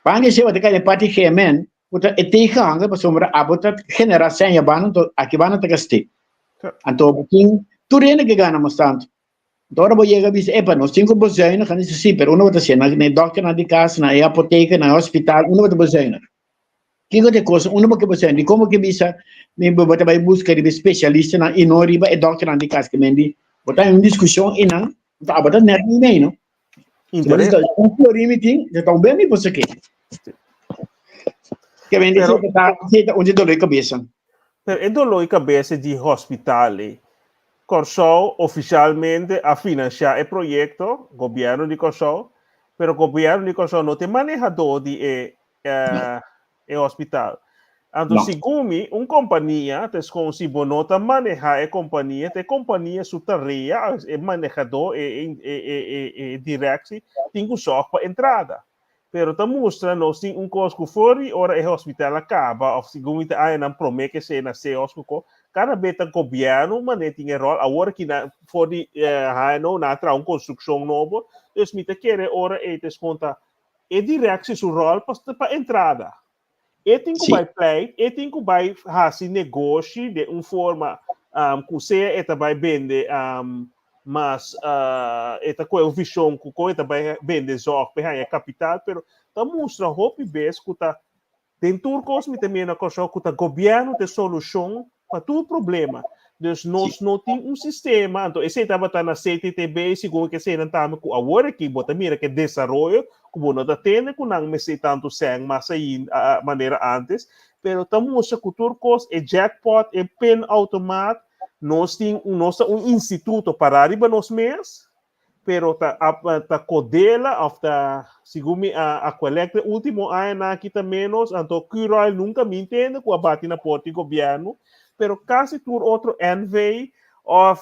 Pan di esey bo ta cay den parti GMN, Ku ta e tegenhanger pasobra abo ta generá seña banda anto aki banda ta gast'é. Anto bo tin tur hende ke gana mas tantu. Anto ora bo yega bisa epa nos tin ku bezuinig, nan dice si pero unda bo ta hasié? Na e dòkternan di kas, na e apoteka, na e hospital, unda bo ta bezuinig? Kiko ta e kos? Unda bo ke bezuinig? Dikon bo ke bisa mi bo ta bai buska riba e spesialistanan i no riba e dòkternan di kas? Ke men di bo ta den un diskushon einan, anto abo ta nèt meimei no. Interes. Un florin mi tin, ta un ben mi por saki. Ke men Pero- dice ta ta un dolor de cabeza. Pero e dolor di cabeza di hospital ei. Kòrsou oficialmente a financiá e proyecto, gobierno di Kòrsou, pero gobierno di Kòrsou no ta e manehadó di e eh, e hospital. Anto No. segun mi, un kompania, ta eskon si bo no ta manehá e kompania, ta e kompania su tarea, e manehadó, e, e, e, e, e, e direktie, tin ku sòg pa entrada. Pero ta mustra nos tin un kos ku for di ora e hospital a kaba, òf segun mi ta añanan promé ke se na Seos ku ko, kada be ta gobièrnu manera tin e ròl, awor aki na for di eh, HNO nan a traha un konstrukshon nobo, dus mi ta kere ora ei ta eskon ta E directie su rol pa pa entrada. E tin ku Sí. bai pleit, e tin ku bai hasi negoshi den un forma um, ku sea e ta bai bende um, mas uh, e ta koe un vision ku kon e ta bai bende zorg pa e haña kapital, pero ta mustra hopi bes ku ta Den tur kos mi ta mira na Kòrsou ku ta gobièrnu ta e solushon pa tur problema. Dus nos no tin un sistema, anto esei tabata na CTTB, segun ke eseinan tambe ku awor aki bo ta mira ke desaroyo ku bo no ta tende ku nan mester tantu sèn mas ainda manera antes, pero ta mustra ku tur kos e jackpot, e pinautomaat, nos tin un nos ta un instituto pará riba nos mes, pero ta ta Codela of ta segun mi a a collecta e ultimo añanan aki ta menos, anto Curoil nunca mi intende cu a bati na porta di gobierno, pero casi tur otro NV of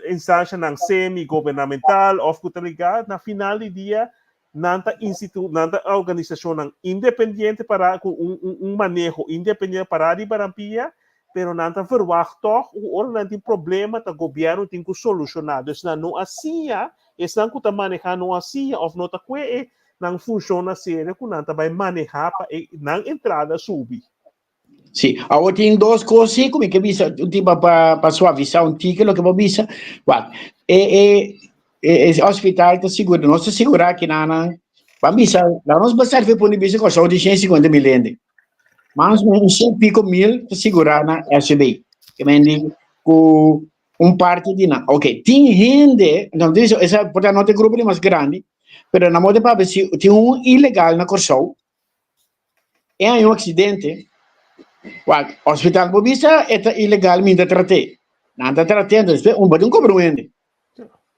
instancianan semi gubernamental of cu ta liga, na final di dia nan ta institu nan ta organisacionnan independiente para cu un un un maneho independiente para riba nan pia, pero nan ta verwacht toch cu ora nan tin problema ta gobierno tin cu soluciona. Dus nan no a siña, esnan cu ta maneha no a siña of no ta cue e nan funcion na serio cu nan ta bay maneha pa e nan entrada subi. Sí, awor tin dos kos sí ku mi ke bisa, un tipo pa pa suavisá un tiki loke bo bisa. Wak, e e e e hospital ta sigura, nos ta sigurá ki nan nan ban bisa, la nos besef e pone bisa Kòrsou tin 150 mil hende. Mas o menos un 100 piko mil ta sigurá na SCB. Ke men di ku un parti di nan. Ok, tin hende, no ta bisa, esa por ta no ta e grupo di mas grandi, pero nan bo ta papia si tin un ilegal na Kòrsou, E haña un aksidente, wak, hospital bo bisa e ta ilegal mi ta trat'é. Nan ta trat'é, entonces despues un bo tin kobra un hende.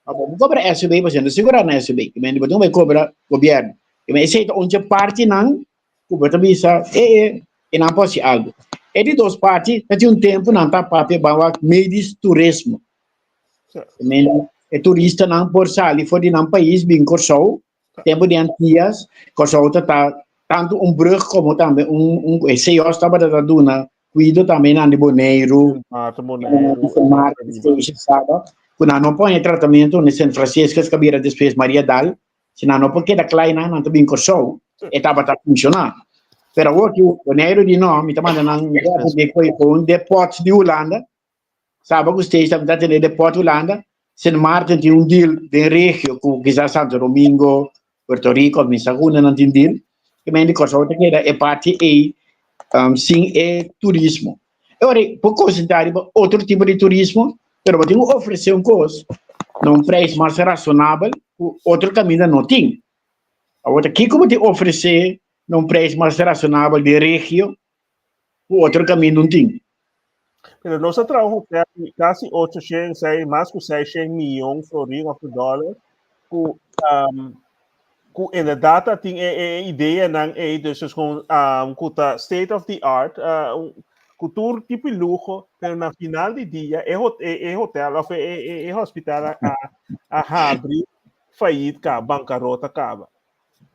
Ma bo kobra SB, pasobra no sigurá na SB. Bo tin bai kobra gobièrnu. Esei ta un dje partinan ku bo ta bisa e e e nan por hasi algu. E di dos parti ta tin un tempu nan ta papia ban wak medisch turismo. E turistanan por sali for di nan pais bin Kòrsou Tempo di Antillas, Kòrsou ta ta tantu un brug komo tambe un un e CEOs tabata ta duna kuido tambe nan di Boneiru, Maarten, Boneiru, Sint Maarten, Statia, Saba, ku nan no por haña tratamentu na Sint Franciscus ku a bira despues Maria Dal, si nan no por keda klai nan, nan ta bin Kòrsou, e tabata funshoná. Pero awor ku Boneiru di no, mi ta manda nan un depòt di Hulanda, Saba ku Statia ta tene depòt Hulanda, Sint Maarten tin un deal den regio ku kisas Santo Domingo, Puerto Rico, mi sa unda nan tin deal. E men di Kòrsou ta keda e parti ei sin e turismo. E ora ei por konsentrá riba otro tipo di turismo, pero bo tin ku ofresé un kos na un preis mas rasonabel ku otro kaminda no tin. Awor ta kiko bo tin ofresé na un preis mas rasonabel den regio ku otro kaminda un tin. Pero nos a traha un hotel di kasi 800, sei, mas ku 600 miyon florin of dòler ku um, ku inderdaad a tin e, e ideanan ei, dus is gewoon um, ku ta state of the art, uh, un, ku tur tipo di luho, pero na final di dia e, hot, e, e hotel of e, e, e hospital a, a, a habri failliet ka, bankarota kaba.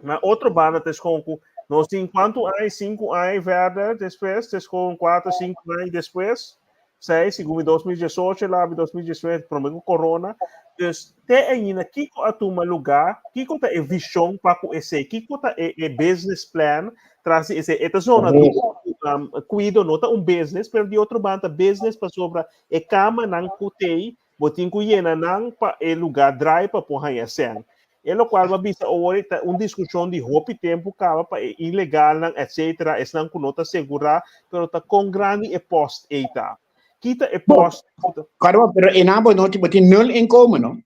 Na otro banda ta gewoon ku nos tin kuantu aña, sinku aña verder despues, ta gewoon kuater, sinku aña despues, seis, segun mi 2018, labi 2019, prome ku corona. Dus te ainda kiko a tuma lugá, kiko ta e vishon pa ku esei, kiko ta e, e business plan tras di esei. E ta zona duro, um, kuido no ta un business, pero di otro banda business pasobra e kamanan ku tei Bo tin ku yena nan pa e lugá drai pa por haña sèn. E lokual bo a bisa awor ta un diskushon di hopi tempu kaba pa e ilegalnan etsetera, esnan ku no ta segurá, pero ta kon grandi e pòst ei ta? Kita e pòst ku ta. Kòrda pero einan bo no tin, bo tin nul inkomen no.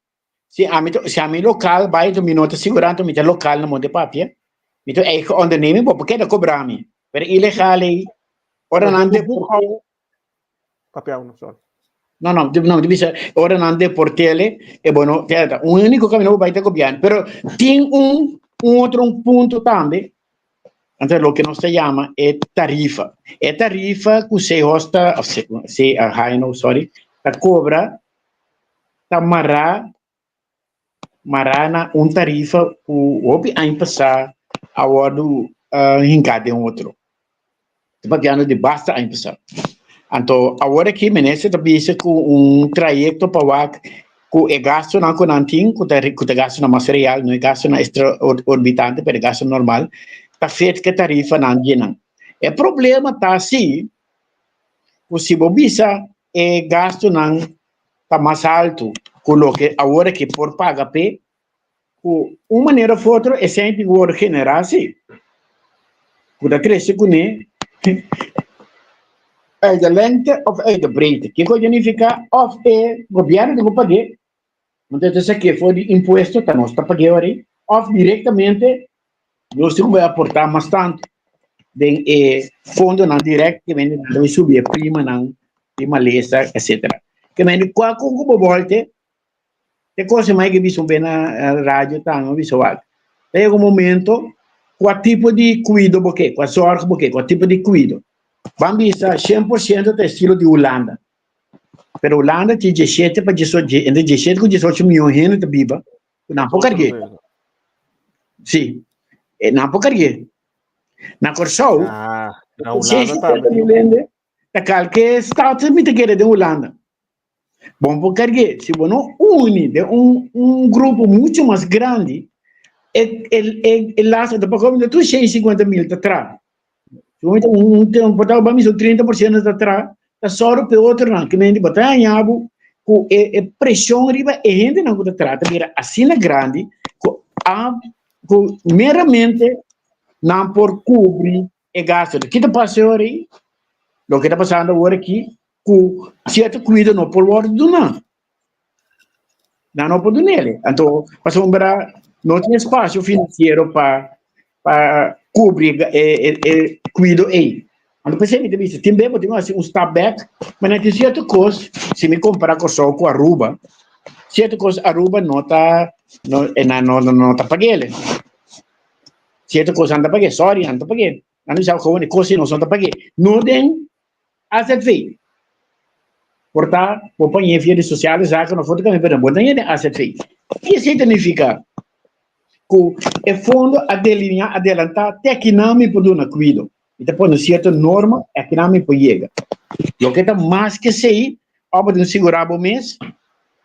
Si ami ta, si ami lokal bai anto mi no ta sigurá anto mi ta lokal na Monte Papia, mi ta eigen onderneming bo por keda kobra mi. Pero ilegal ei, ora nan deport'é. Papia uno, sorry. No, no, no, di bisa, ora nan deportele, e bueno, teta, un único camino bai ta gobierno, pero tin un, un otro un punto tambe, anto lo que nos ta llama e tarifa. E tarifa ku se hosta, of se, se uh, no, sorry, ta cobra, ta mará, mará na un tarifa ku hopi aña pasá a wordu uh, hinká den otro. Ta papiando di basta aña pasá. Anto awor aki minister ta bisa ku un trayekto pa wak ku e gastunan ku nan tin, ku ta ku ta gastunan mas real, no e gastunan extraorbitante, pero e gastu normal, ta fet ku e tarifanan di nan. E problema ta si ku si bo bisa e gastunan ta mas altu ku loke awor aki por paga p'e, Ku un manera of otro e sèn tin ku wòrdu generá si, ku ta krese kuné. Uit de lengte of uit de breedte. Kiko ta nifiká? Òf e gobièrnu tin ku pag'é, anto e ta sak'é for di impuesto, ta nos ta pag'é ora ei, òf direktamente nos tin ku bai aportá mas tantu den e fondonan dirèkt ke mende nan ta bai subi e primanan di malesa etsetera. Ke mende kua kon ku bo bòlte E kos e mai ke bisa un be na radio tambe bisa wak. Ta yega un momento kua tipo di kuido bo ke, kua zorg bo ke, kua tipo di kuido. Ban bisa 100% ta estilo di Hulanda. Pero Hulanda tin 17 pa 18, entre 17 ku 18 mion hende ta biba ku nan por karg'é. Si, nan por karg'é. Na Kòrsou, Ah, na Hulanda tambe 650 mil hende ta kalke status mi ta kere den Hulanda. Bon por karg'é, si bo no uni den un un grupo mucho mas grandi, e e e e lazo ta poko mi tur 150 mil ta tra. Si bo mete un un un por ta mi 30% ta tra, ta sòru pa e otronan ke mende bo ta haña bo ku e e preshon riba e hendenan ku ta tra ta bira asina grandi ku a ku meramente nan por kubri e gasto. Ki ta pasa awor ei? Loke ta pasando awor aki ku sierto kuido no por wòrdu duná. Nan no por dun'é. Anto, pasobra no tin espasio finansiero pa pa kubri e e e kuido ei. Anto p'esei mi ta bisa, tin bes bo tin ku hasi un stap bèk, ma nan tin sierto kos, si mi kompará Kòrsou ku Aruba, sierto kos Aruba no ta no no no ta pag'el. Sierto kos nan ta pag'é, sòri, nan ta pag'é. Nan ta bisa gewoon e kos ei nos no ta pag'é. No den AZV. Por ta bo pañe via di sociale zaken of otro caminda, pero bo ta ñe den AZV. Ki esei ta nifica? Cu e fondo a delinea, adelanta, te akinan mi por duna cuido. Mi ta pone cierto norma, akinan mi por yega. Loke ta mas ke esei, of bo tin sigura bo mes,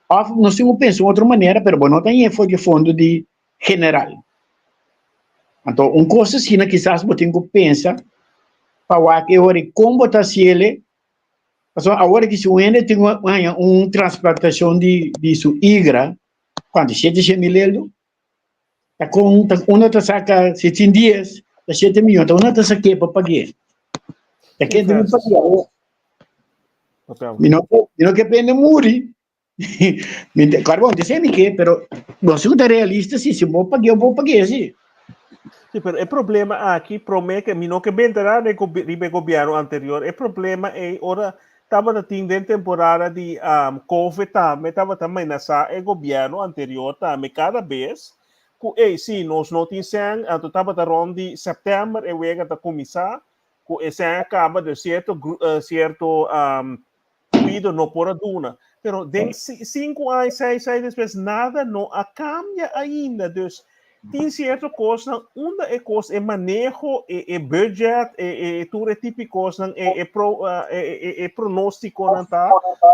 of nos tin cu pensa un otro manera, pero bo no ta ñe for di e fondo di general. Anto un kos asina kisas bo tin ku pensa pa wak e ora i kon bo ta hasi el, pasobra awor aki si un hende tin ku haña un transplantashon di di su igra, kuantu shete shen mil eldo? Ta kon ta unda ta saka si tin dies ta shete miyon ta unda ta sak'é pa pag'é? Ta ken tin ku pag'é awor? Mi no mi no ke pa hende muri. Claro, bon, te mi ke, pero nos ta realista si, si bo pagué, bo pagué, si. Sí, pero e problema aki, promé ke mi no ke bentara den riba e gobierno anterior, e problema ei ora tabata tin den temporada di um, COVID tambe tabata menasá e gobierno anterior tambe kada bes ku ei sí nos no tin sèn, anto tabata rond di sèptèmber e wega ta kuminsá ku e sèn a kaba de sierto sierto um, Pido no por a duna. Pero den 5 aña, 6 aña despues, nada no a cambia ainda. Dus tin cierto cosnan, unda e cos, e maneho, e, e budget, e, e tur e tipo cosnan, e, e, pro, uh, e, e, e pronósticonan ta,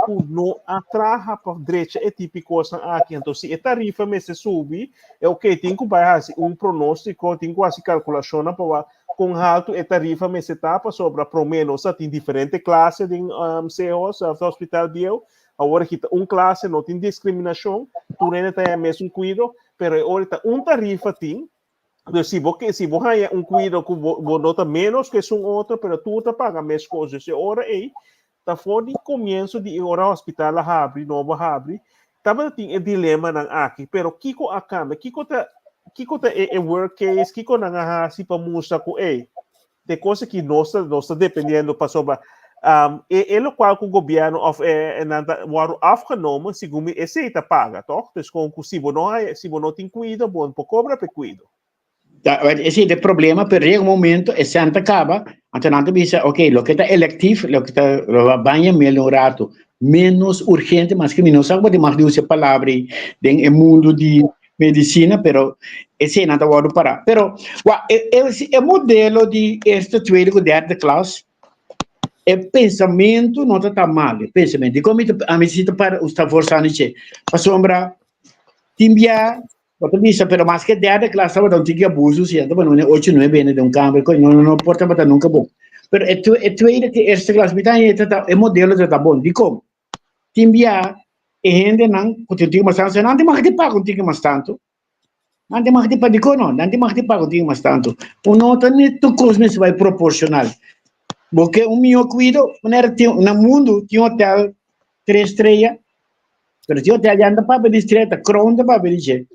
ku no a traha pa drecha e tipo cosnan aki. Entonces, si e tarifa mester subi, e ok, tin ku bai hasi un pronóstico, tin ku hasi calculacionnan pa Kon haltu e tarifa mester ta pasobra promé nos a tin diferente klase den um, CEOS, of Hospital Bieu. Awor aki ta un klase, no tin diskriminashon, tur hende ta haña mesun kuido, pero e ora ta un tarifa tin. Dus si bo ke si bo haña un kuido ku bo, bo no ta menos ku esun otro, pero tur ta paga meskos. Dus e ora ei ta for di komienso di e ora hospital a habri, nobo a habri, tabata tin e dilemanan aki. Pero kiko a kambia? Kiko ta kiko ta e, e work case? Kiko nan a hasi pa mustra ku ei, de kos aki nos ta nos ta dependiendo pasobra um, e, e lokual ku gobierno of e, e nan ta wòrdu afgenomen, segun mi esei ta paga, toch? Dus kon ku si bo no haya, si bo no tin kuido, bo no por kobra pa e kuido. Ta, ese e problema, pero llega un momento, e senta caba, anto nan ta bisa, ok, loke ta electief, loke ta baña mel un rato, menos urgente, mas que mi no sa bo mag di usa e palabra ei den e mundo di medicina, pero esei nan ta wordo para. Pero, wa, e, e, e modelo di eerste, tweede ku derde klas, e pensamento no ta tan mal, e pensamento. Dikon mi ta, ami si ta para, ta forzando che? Pasobra, tin bia, Bo ta bisa, pero maske derde klas tabata un tiki abuso, si tabata un ocho nuebe hende den un kamber, no, no, no por tabata nunka bon. Pero e, e tweede ku eerste klas, mi ta haña e ta, e modelo ta ta bon. Dikon? Tin bia e hendenan ku tin un tiki mas tantu, nan tin mag di paga un tiki mas tantu. Nan tin mag di paga, dikon no? Nan tin mag di paga un tiki mas tantu. Un no ta ni tur kos mester bai proporshonal. Bo ke un mihó kuido, manera tin na mundu tin hotel tres strea, pero tin hotel ya nan ta papia di strea, ta kroon ta papia di dje.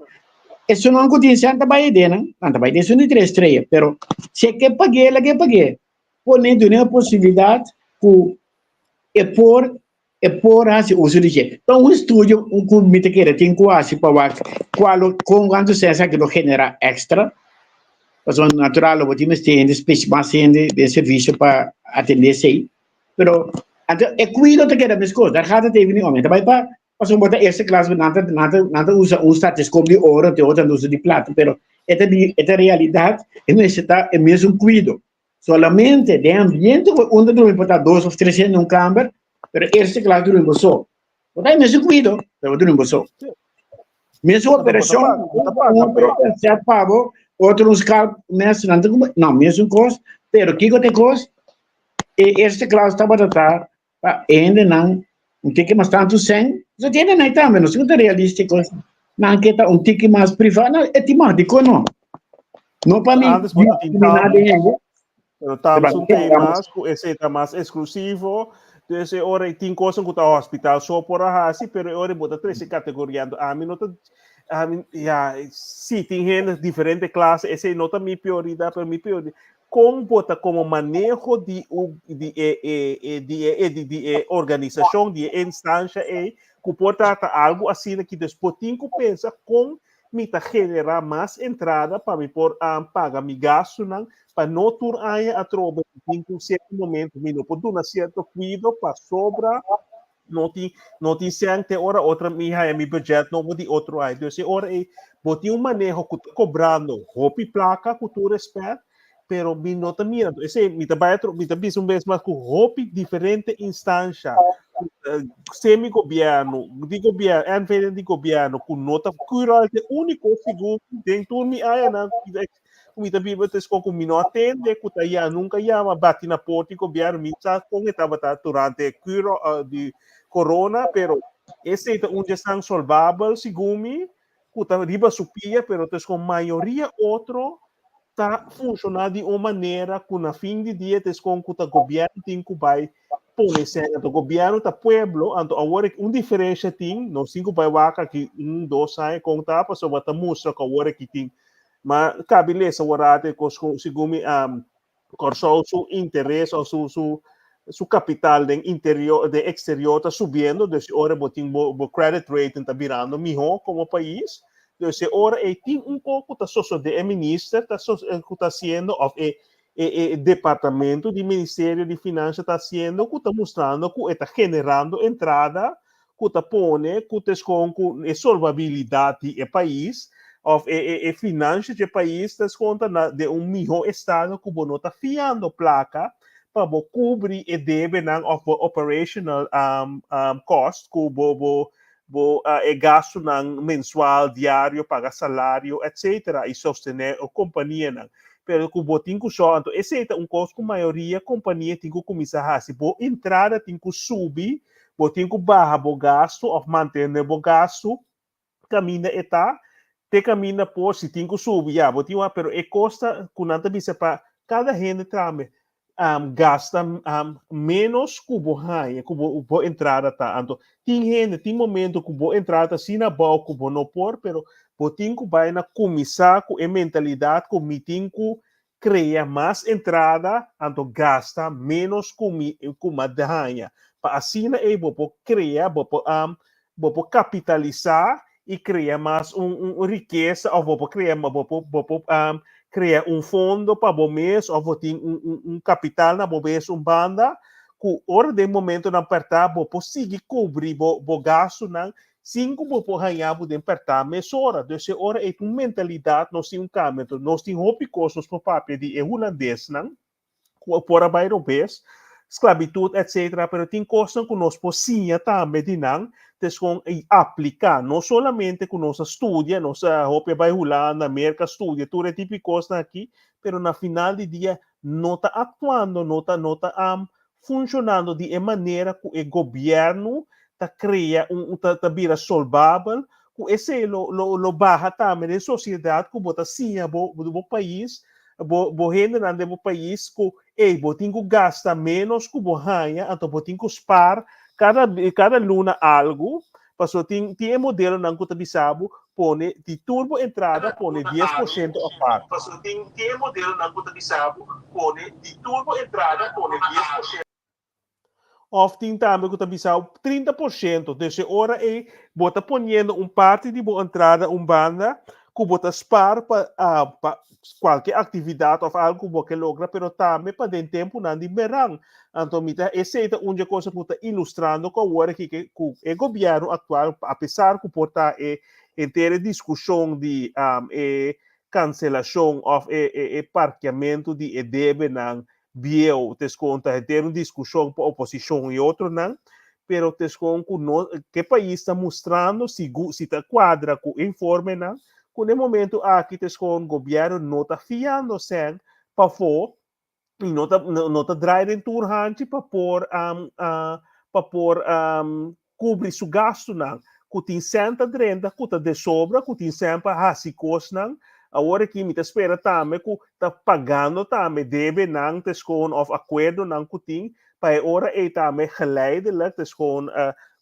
Esunnan ku tin sèn ta bai aden nan, nan ta bai den esun di tres strea, pero si e ke pag'é, laga e pag'é. Pone dun'é e posibilidat ku e por e por hasi uso di dje. Ta un estudio ku mi ta kere tin ku hasi pa wak kual lo kon kuantu sèn esaki lo generá èkstra. Pasobra natural lo bo tin mester hende spes mas hende den servisio pa atendé esei. Pero anto e kuido ta keda meskos, dar gaat het even niet om. E ta bai pa pasobra bo ta eerste klas nan ta nan ta nan ta usa un stethoscoop di oro te otro nan ta usa di plata pero e ta di e ta realidat e mester ta e mesun kuido. Solamente den ambiente ku un ta drumi por ta dos of tres hende den un kamber, pero eerste klas drumi bo so. Bo ta e mesun kuido, pero bo drumi bo so. Mesun operashon, un otro pensat pa bo, otro un scalp mes, nan ta kuma, no, mesun kos, pero kiko ta e kos? E eerste klas tabata ta pa e hendenan un tiki mas tantu sèn, so tin hendenan ei tambe, nos tin ku ta realístiko, nan ke ta un tiki mas privá, no, e tin mas, dikon no? No pa mi Antes bo ta tin diskriminá tam, den hende, pero tam pero sun tin tei mas ku esei ta mas eksklusivo, dus e ora ei tin kosnan ku ta hospital so por a hasi, pero e ora ei bo ta trese kategoria, anto ami no ta, ami, ya, si tin hende diferente klase, esei no ta mi prioridat, pero mi prioridat, Kon bo ta komo maneho di u di e e e di e e di di e organisashon di e instansha ei ku por trata algu asina ki dus bo tin ku pensa kon mi ta generá mas entrada pa mi por paga mi gastunan pa no tur aña atrobe mi tin ku sierto momento mi no por duna sierto kuido pasobra no tin no tin sèn te ora otra mi haya mi budget nobo di otro aña. Dus e ora ei bo tin un maneho ku ta kobrando hopi plaka ku tur respèt, pero mi no ta mira. Esei mi ta bai atro mi ta bisa un bes mas ku hopi diferente instansha semi gobièrnu, di gobièrnu, NV di gobièrnu ku no ta Curoil ta e úniko segun den tur mi añanan ku mi ta biba ta eskon ku mi no a tende ku ta ya nunka yama bati na porta di gobièrnu mi sa kon e tabata durante e kuro di corona pero esei ta un di esnan solvabel segun mi ku ta riba su pia pero ta eskon mayoria otro ta funshoná di un manera ku na fin di dia ta eskon ku ta gobièrnu tin ku bai pone sèn anto gobièrnu ta pueblo anto awor un diferensha tin nos tin ku bai wak aki un dos aña kon ta pasobra ta mustra ku awor aki tin Ma kabi lesa warate kos ku segun mi Kòrsou su interes òf su su su kapital den interior den eksterior ta subiendo, dus e ora bo tin bo bo credit rating ta birando mihó komo pais. Dus e ora ei tin un kos ku ta sosodé e minister ta ku ta hasiendo òf e e e departamento di ministerio di finansha ta hasiendo ku ta mustrando ku e ta generando entrada ku ta pone ku ta eskon ku e solvabilidat di e pais òf e e e finansha dje pais ta eskon ta na den un mihó estado ku bo no ta fiando plaka pa bo kubri e debenan òf bo operational cost ku bo bo bo e gastunan mensual, diario, paga salario etcetera i sostené e kompanianan. Pero ku bo tin ku sò anto esei ta un kos ku mayoria kompania tin ku kuminsá hasi. Bo entrada tin ku subi Bo tin ku baha bo gastu òf mantené bo gastu kaminda e ta, te kaminda por si tin ku subi ya bo tin wak, pero e kos ta ku nan ta bisa pa kada hende tambe gasta ménos ku bo haña, ku bo bo entrada ta. Anto tin hende tin momento ku bo entrada ta asina abou ku bo no por, pero bo tin ku bai na kuminsá ku e mentalidat ku mi tin ku krea mas entrada anto gasta ménos ku mi ku mi a haña. Pa asina ei bo por krea, bo por bo por kapitalisá i krea mas un un rikesa òf bo por krea bo por bo por krea un fondo pa bo mes òf bo tin un un un kapital na bo mes un banda ku ora den momentonan pèrtá bo por sigui kubri bo bo gastunan Sin ku bo por haña bo den pèrtá mesora. Dus e ora ei ta un mentalidat, nos tin un kambio. Enton nos tin hopi kos nos por papia di e hulandesnan ku por a bai robes, sklabitut etsetera, pero tin kosnan ku nos por siña tambe di nan, tes kon i apliká. No solamente ku nos a studia, nos a hopi a bai Hulanda, Merka studia tur e tipo di kosnan aki, pero na final di dia no ta aktuando, no ta no ta funshonando di e manera ku e gobièrnu ta krea un ta ta bira solbabel ku esei lo lo lo baha tambe den sosiedat ku bo ta siña bo bo pais. bo bo hendenan den bo pais ku ey bo tin ku gasta ménos ku bo haña, anto bo tin ku spar kada kada luna algu, pasobra tin tin e modelonan ku ta bisa bo pone di tur bo entrada pone 10% apart. Pasobra tin tin e modelonan ku ta bisa bo pone di tur bo entrada pone 10%. Of tin tambe ku ta bisa bo 30%. Dus e ora ei bo ta poniendo un parti di bo entrada un banda ku bo ta spar pa pa kualke aktividat òf algu ku bo ke logra, pero tambe pa den tempunan di beran. Anto mi ta esei ta un dje kosa ku ta ilustrando ku awor aki ke ku e gobièrnu aktual apesar ku por ta e henter e diskushon di e kanselashon òf e e parkeamentu di e debenan bieu te skon ta henter un diskushon pa oposishon i otronan, pero te skon ku no ke pais ta mustrando sigu si ta kuadra ku informenan ku na e momento aki te skon gobièrnu no ta fiando sèn pafó i no ta no ta drai den tur hanchi pa por pa por kubri su gastunan, ku tin sèn ta drenta ku ta desobra, ku tin sèn pa hasi kosnan. Awor aki mi ta spera tambe ku ta pagando tambe debenan ta eskon òf akuerdonan ku tin pa e ora ei tambe geleidelijk ta eskon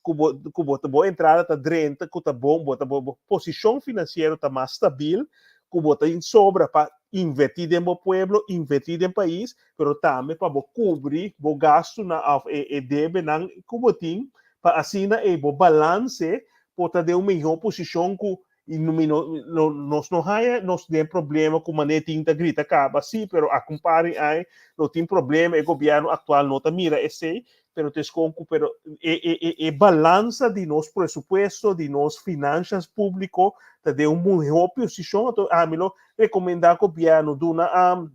ku bo ku bo bo entrada ta drenta ku ta bon bo ta bo posishon finansiero ta mas stabil ku bo ta sobra pa invertí den bo pueblo, invertí den pais, pero tambe pa bo kubri bo gastunan òf e e debenan ku bo tin, pa asina ei bo balanse por ta den un mihó posishon ku i no mi no no nos no haña nos den problema ku manera tin ta grita kaba sí, pero a kumpari ai no tin problema e gobièrnu aktual no ta mira esei, pero ta eskon ku pero e e e e balansa di nos presupuesto di nos finanshas públiko ta den un mihó posishon, anto ami lo rekomendá gobièrnu duna un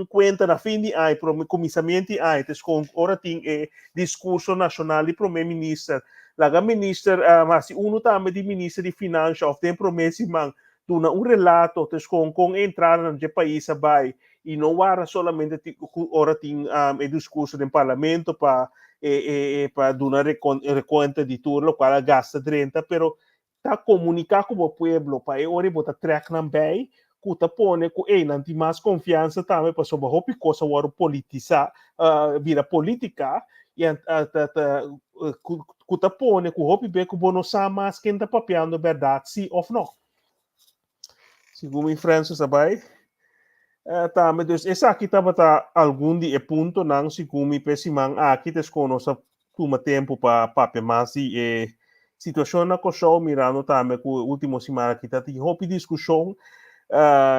kuenta na fin di aña, prome kuminsamentu di aña, ta eskon ora tin e diskurso nashonal di prome minister, laga minister hasi unu tambe di minister di finansha òf den prome siman duna un relato ta eskon kon e entradanan dje pais a bai i no wara solamente ku ora tin e diskurso den parlamento pa e pa duna rekuenta di tur lokual a gasta drenta, pero ta komuniká ku bo pueblo pa e ora bo ta trèk nan bei ku ta pone ku ey nan tin mas konfiansa tambe pasobra hopi kos a wòrdu politisá bira politika i ta ta ku ta pone ku hopi be ku bo no sa mas ken ta papiando bèrdat si òf no. Segun mi Francis a bai tambe dus esaki tabata algun di e puntonan segun mi p'e siman aki ta eskon nos a tuma tempu pa papia mas di e situashon na Kòrsou, mirando tambe ku e último siman aki ta tin hopi diskushon.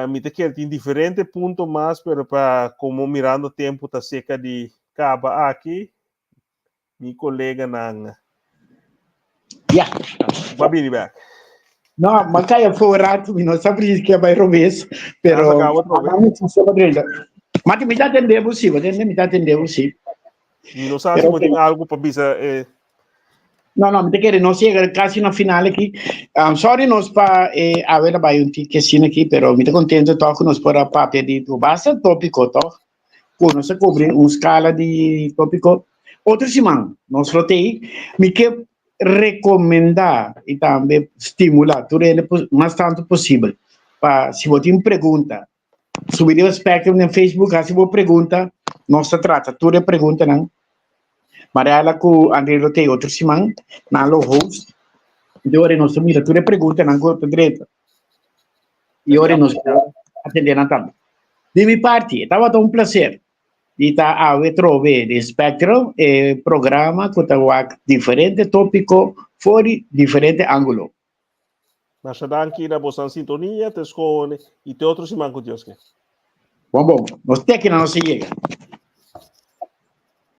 Mi ta kere tin diferente punto mas, pero pa komo mirando tempu ta seka di kaba aki, mi koleganan Ya. Ba bini bek. No, ma kai afó un rato, mi no sa precies ke bai robes, pero Ma mi ta atende bo si, mi ta atende bo si. Mi no sa si bo tin algu pa bisa e. No, no, mi ta kere nos yega kasi na final aki. Sorry nos pa e awe ta bai un tiki asina aki, pero mi ta kontento tòg ku nos por a papia di basta tópiko tòg. Ku nos a kubri un skala di tópiko. Otro siman nos lo tei. Mi ke rekomendá i tambe stimulá tur hende mas tantu posibel pa si bo tin pregunta Subi riba Spectrum den Facebook, hasi bo pregunta. Nos ta trata tur e preguntanan. Mariela ku André lo tei otro siman, nan lo host. Di ora nos ta mira tur e preguntanan ku ta drenta. I ora nos por atendé nan tambe. Di mi parti, e tabata un placer di ta awe trobe di Spectrum, e programa ku ta wak diferente tópiko for di diferente ángulo. Masha danki na bosan sintonia, te skone i te otro siman ku Dios ke. Bon bon, nos te aki na nos a yega.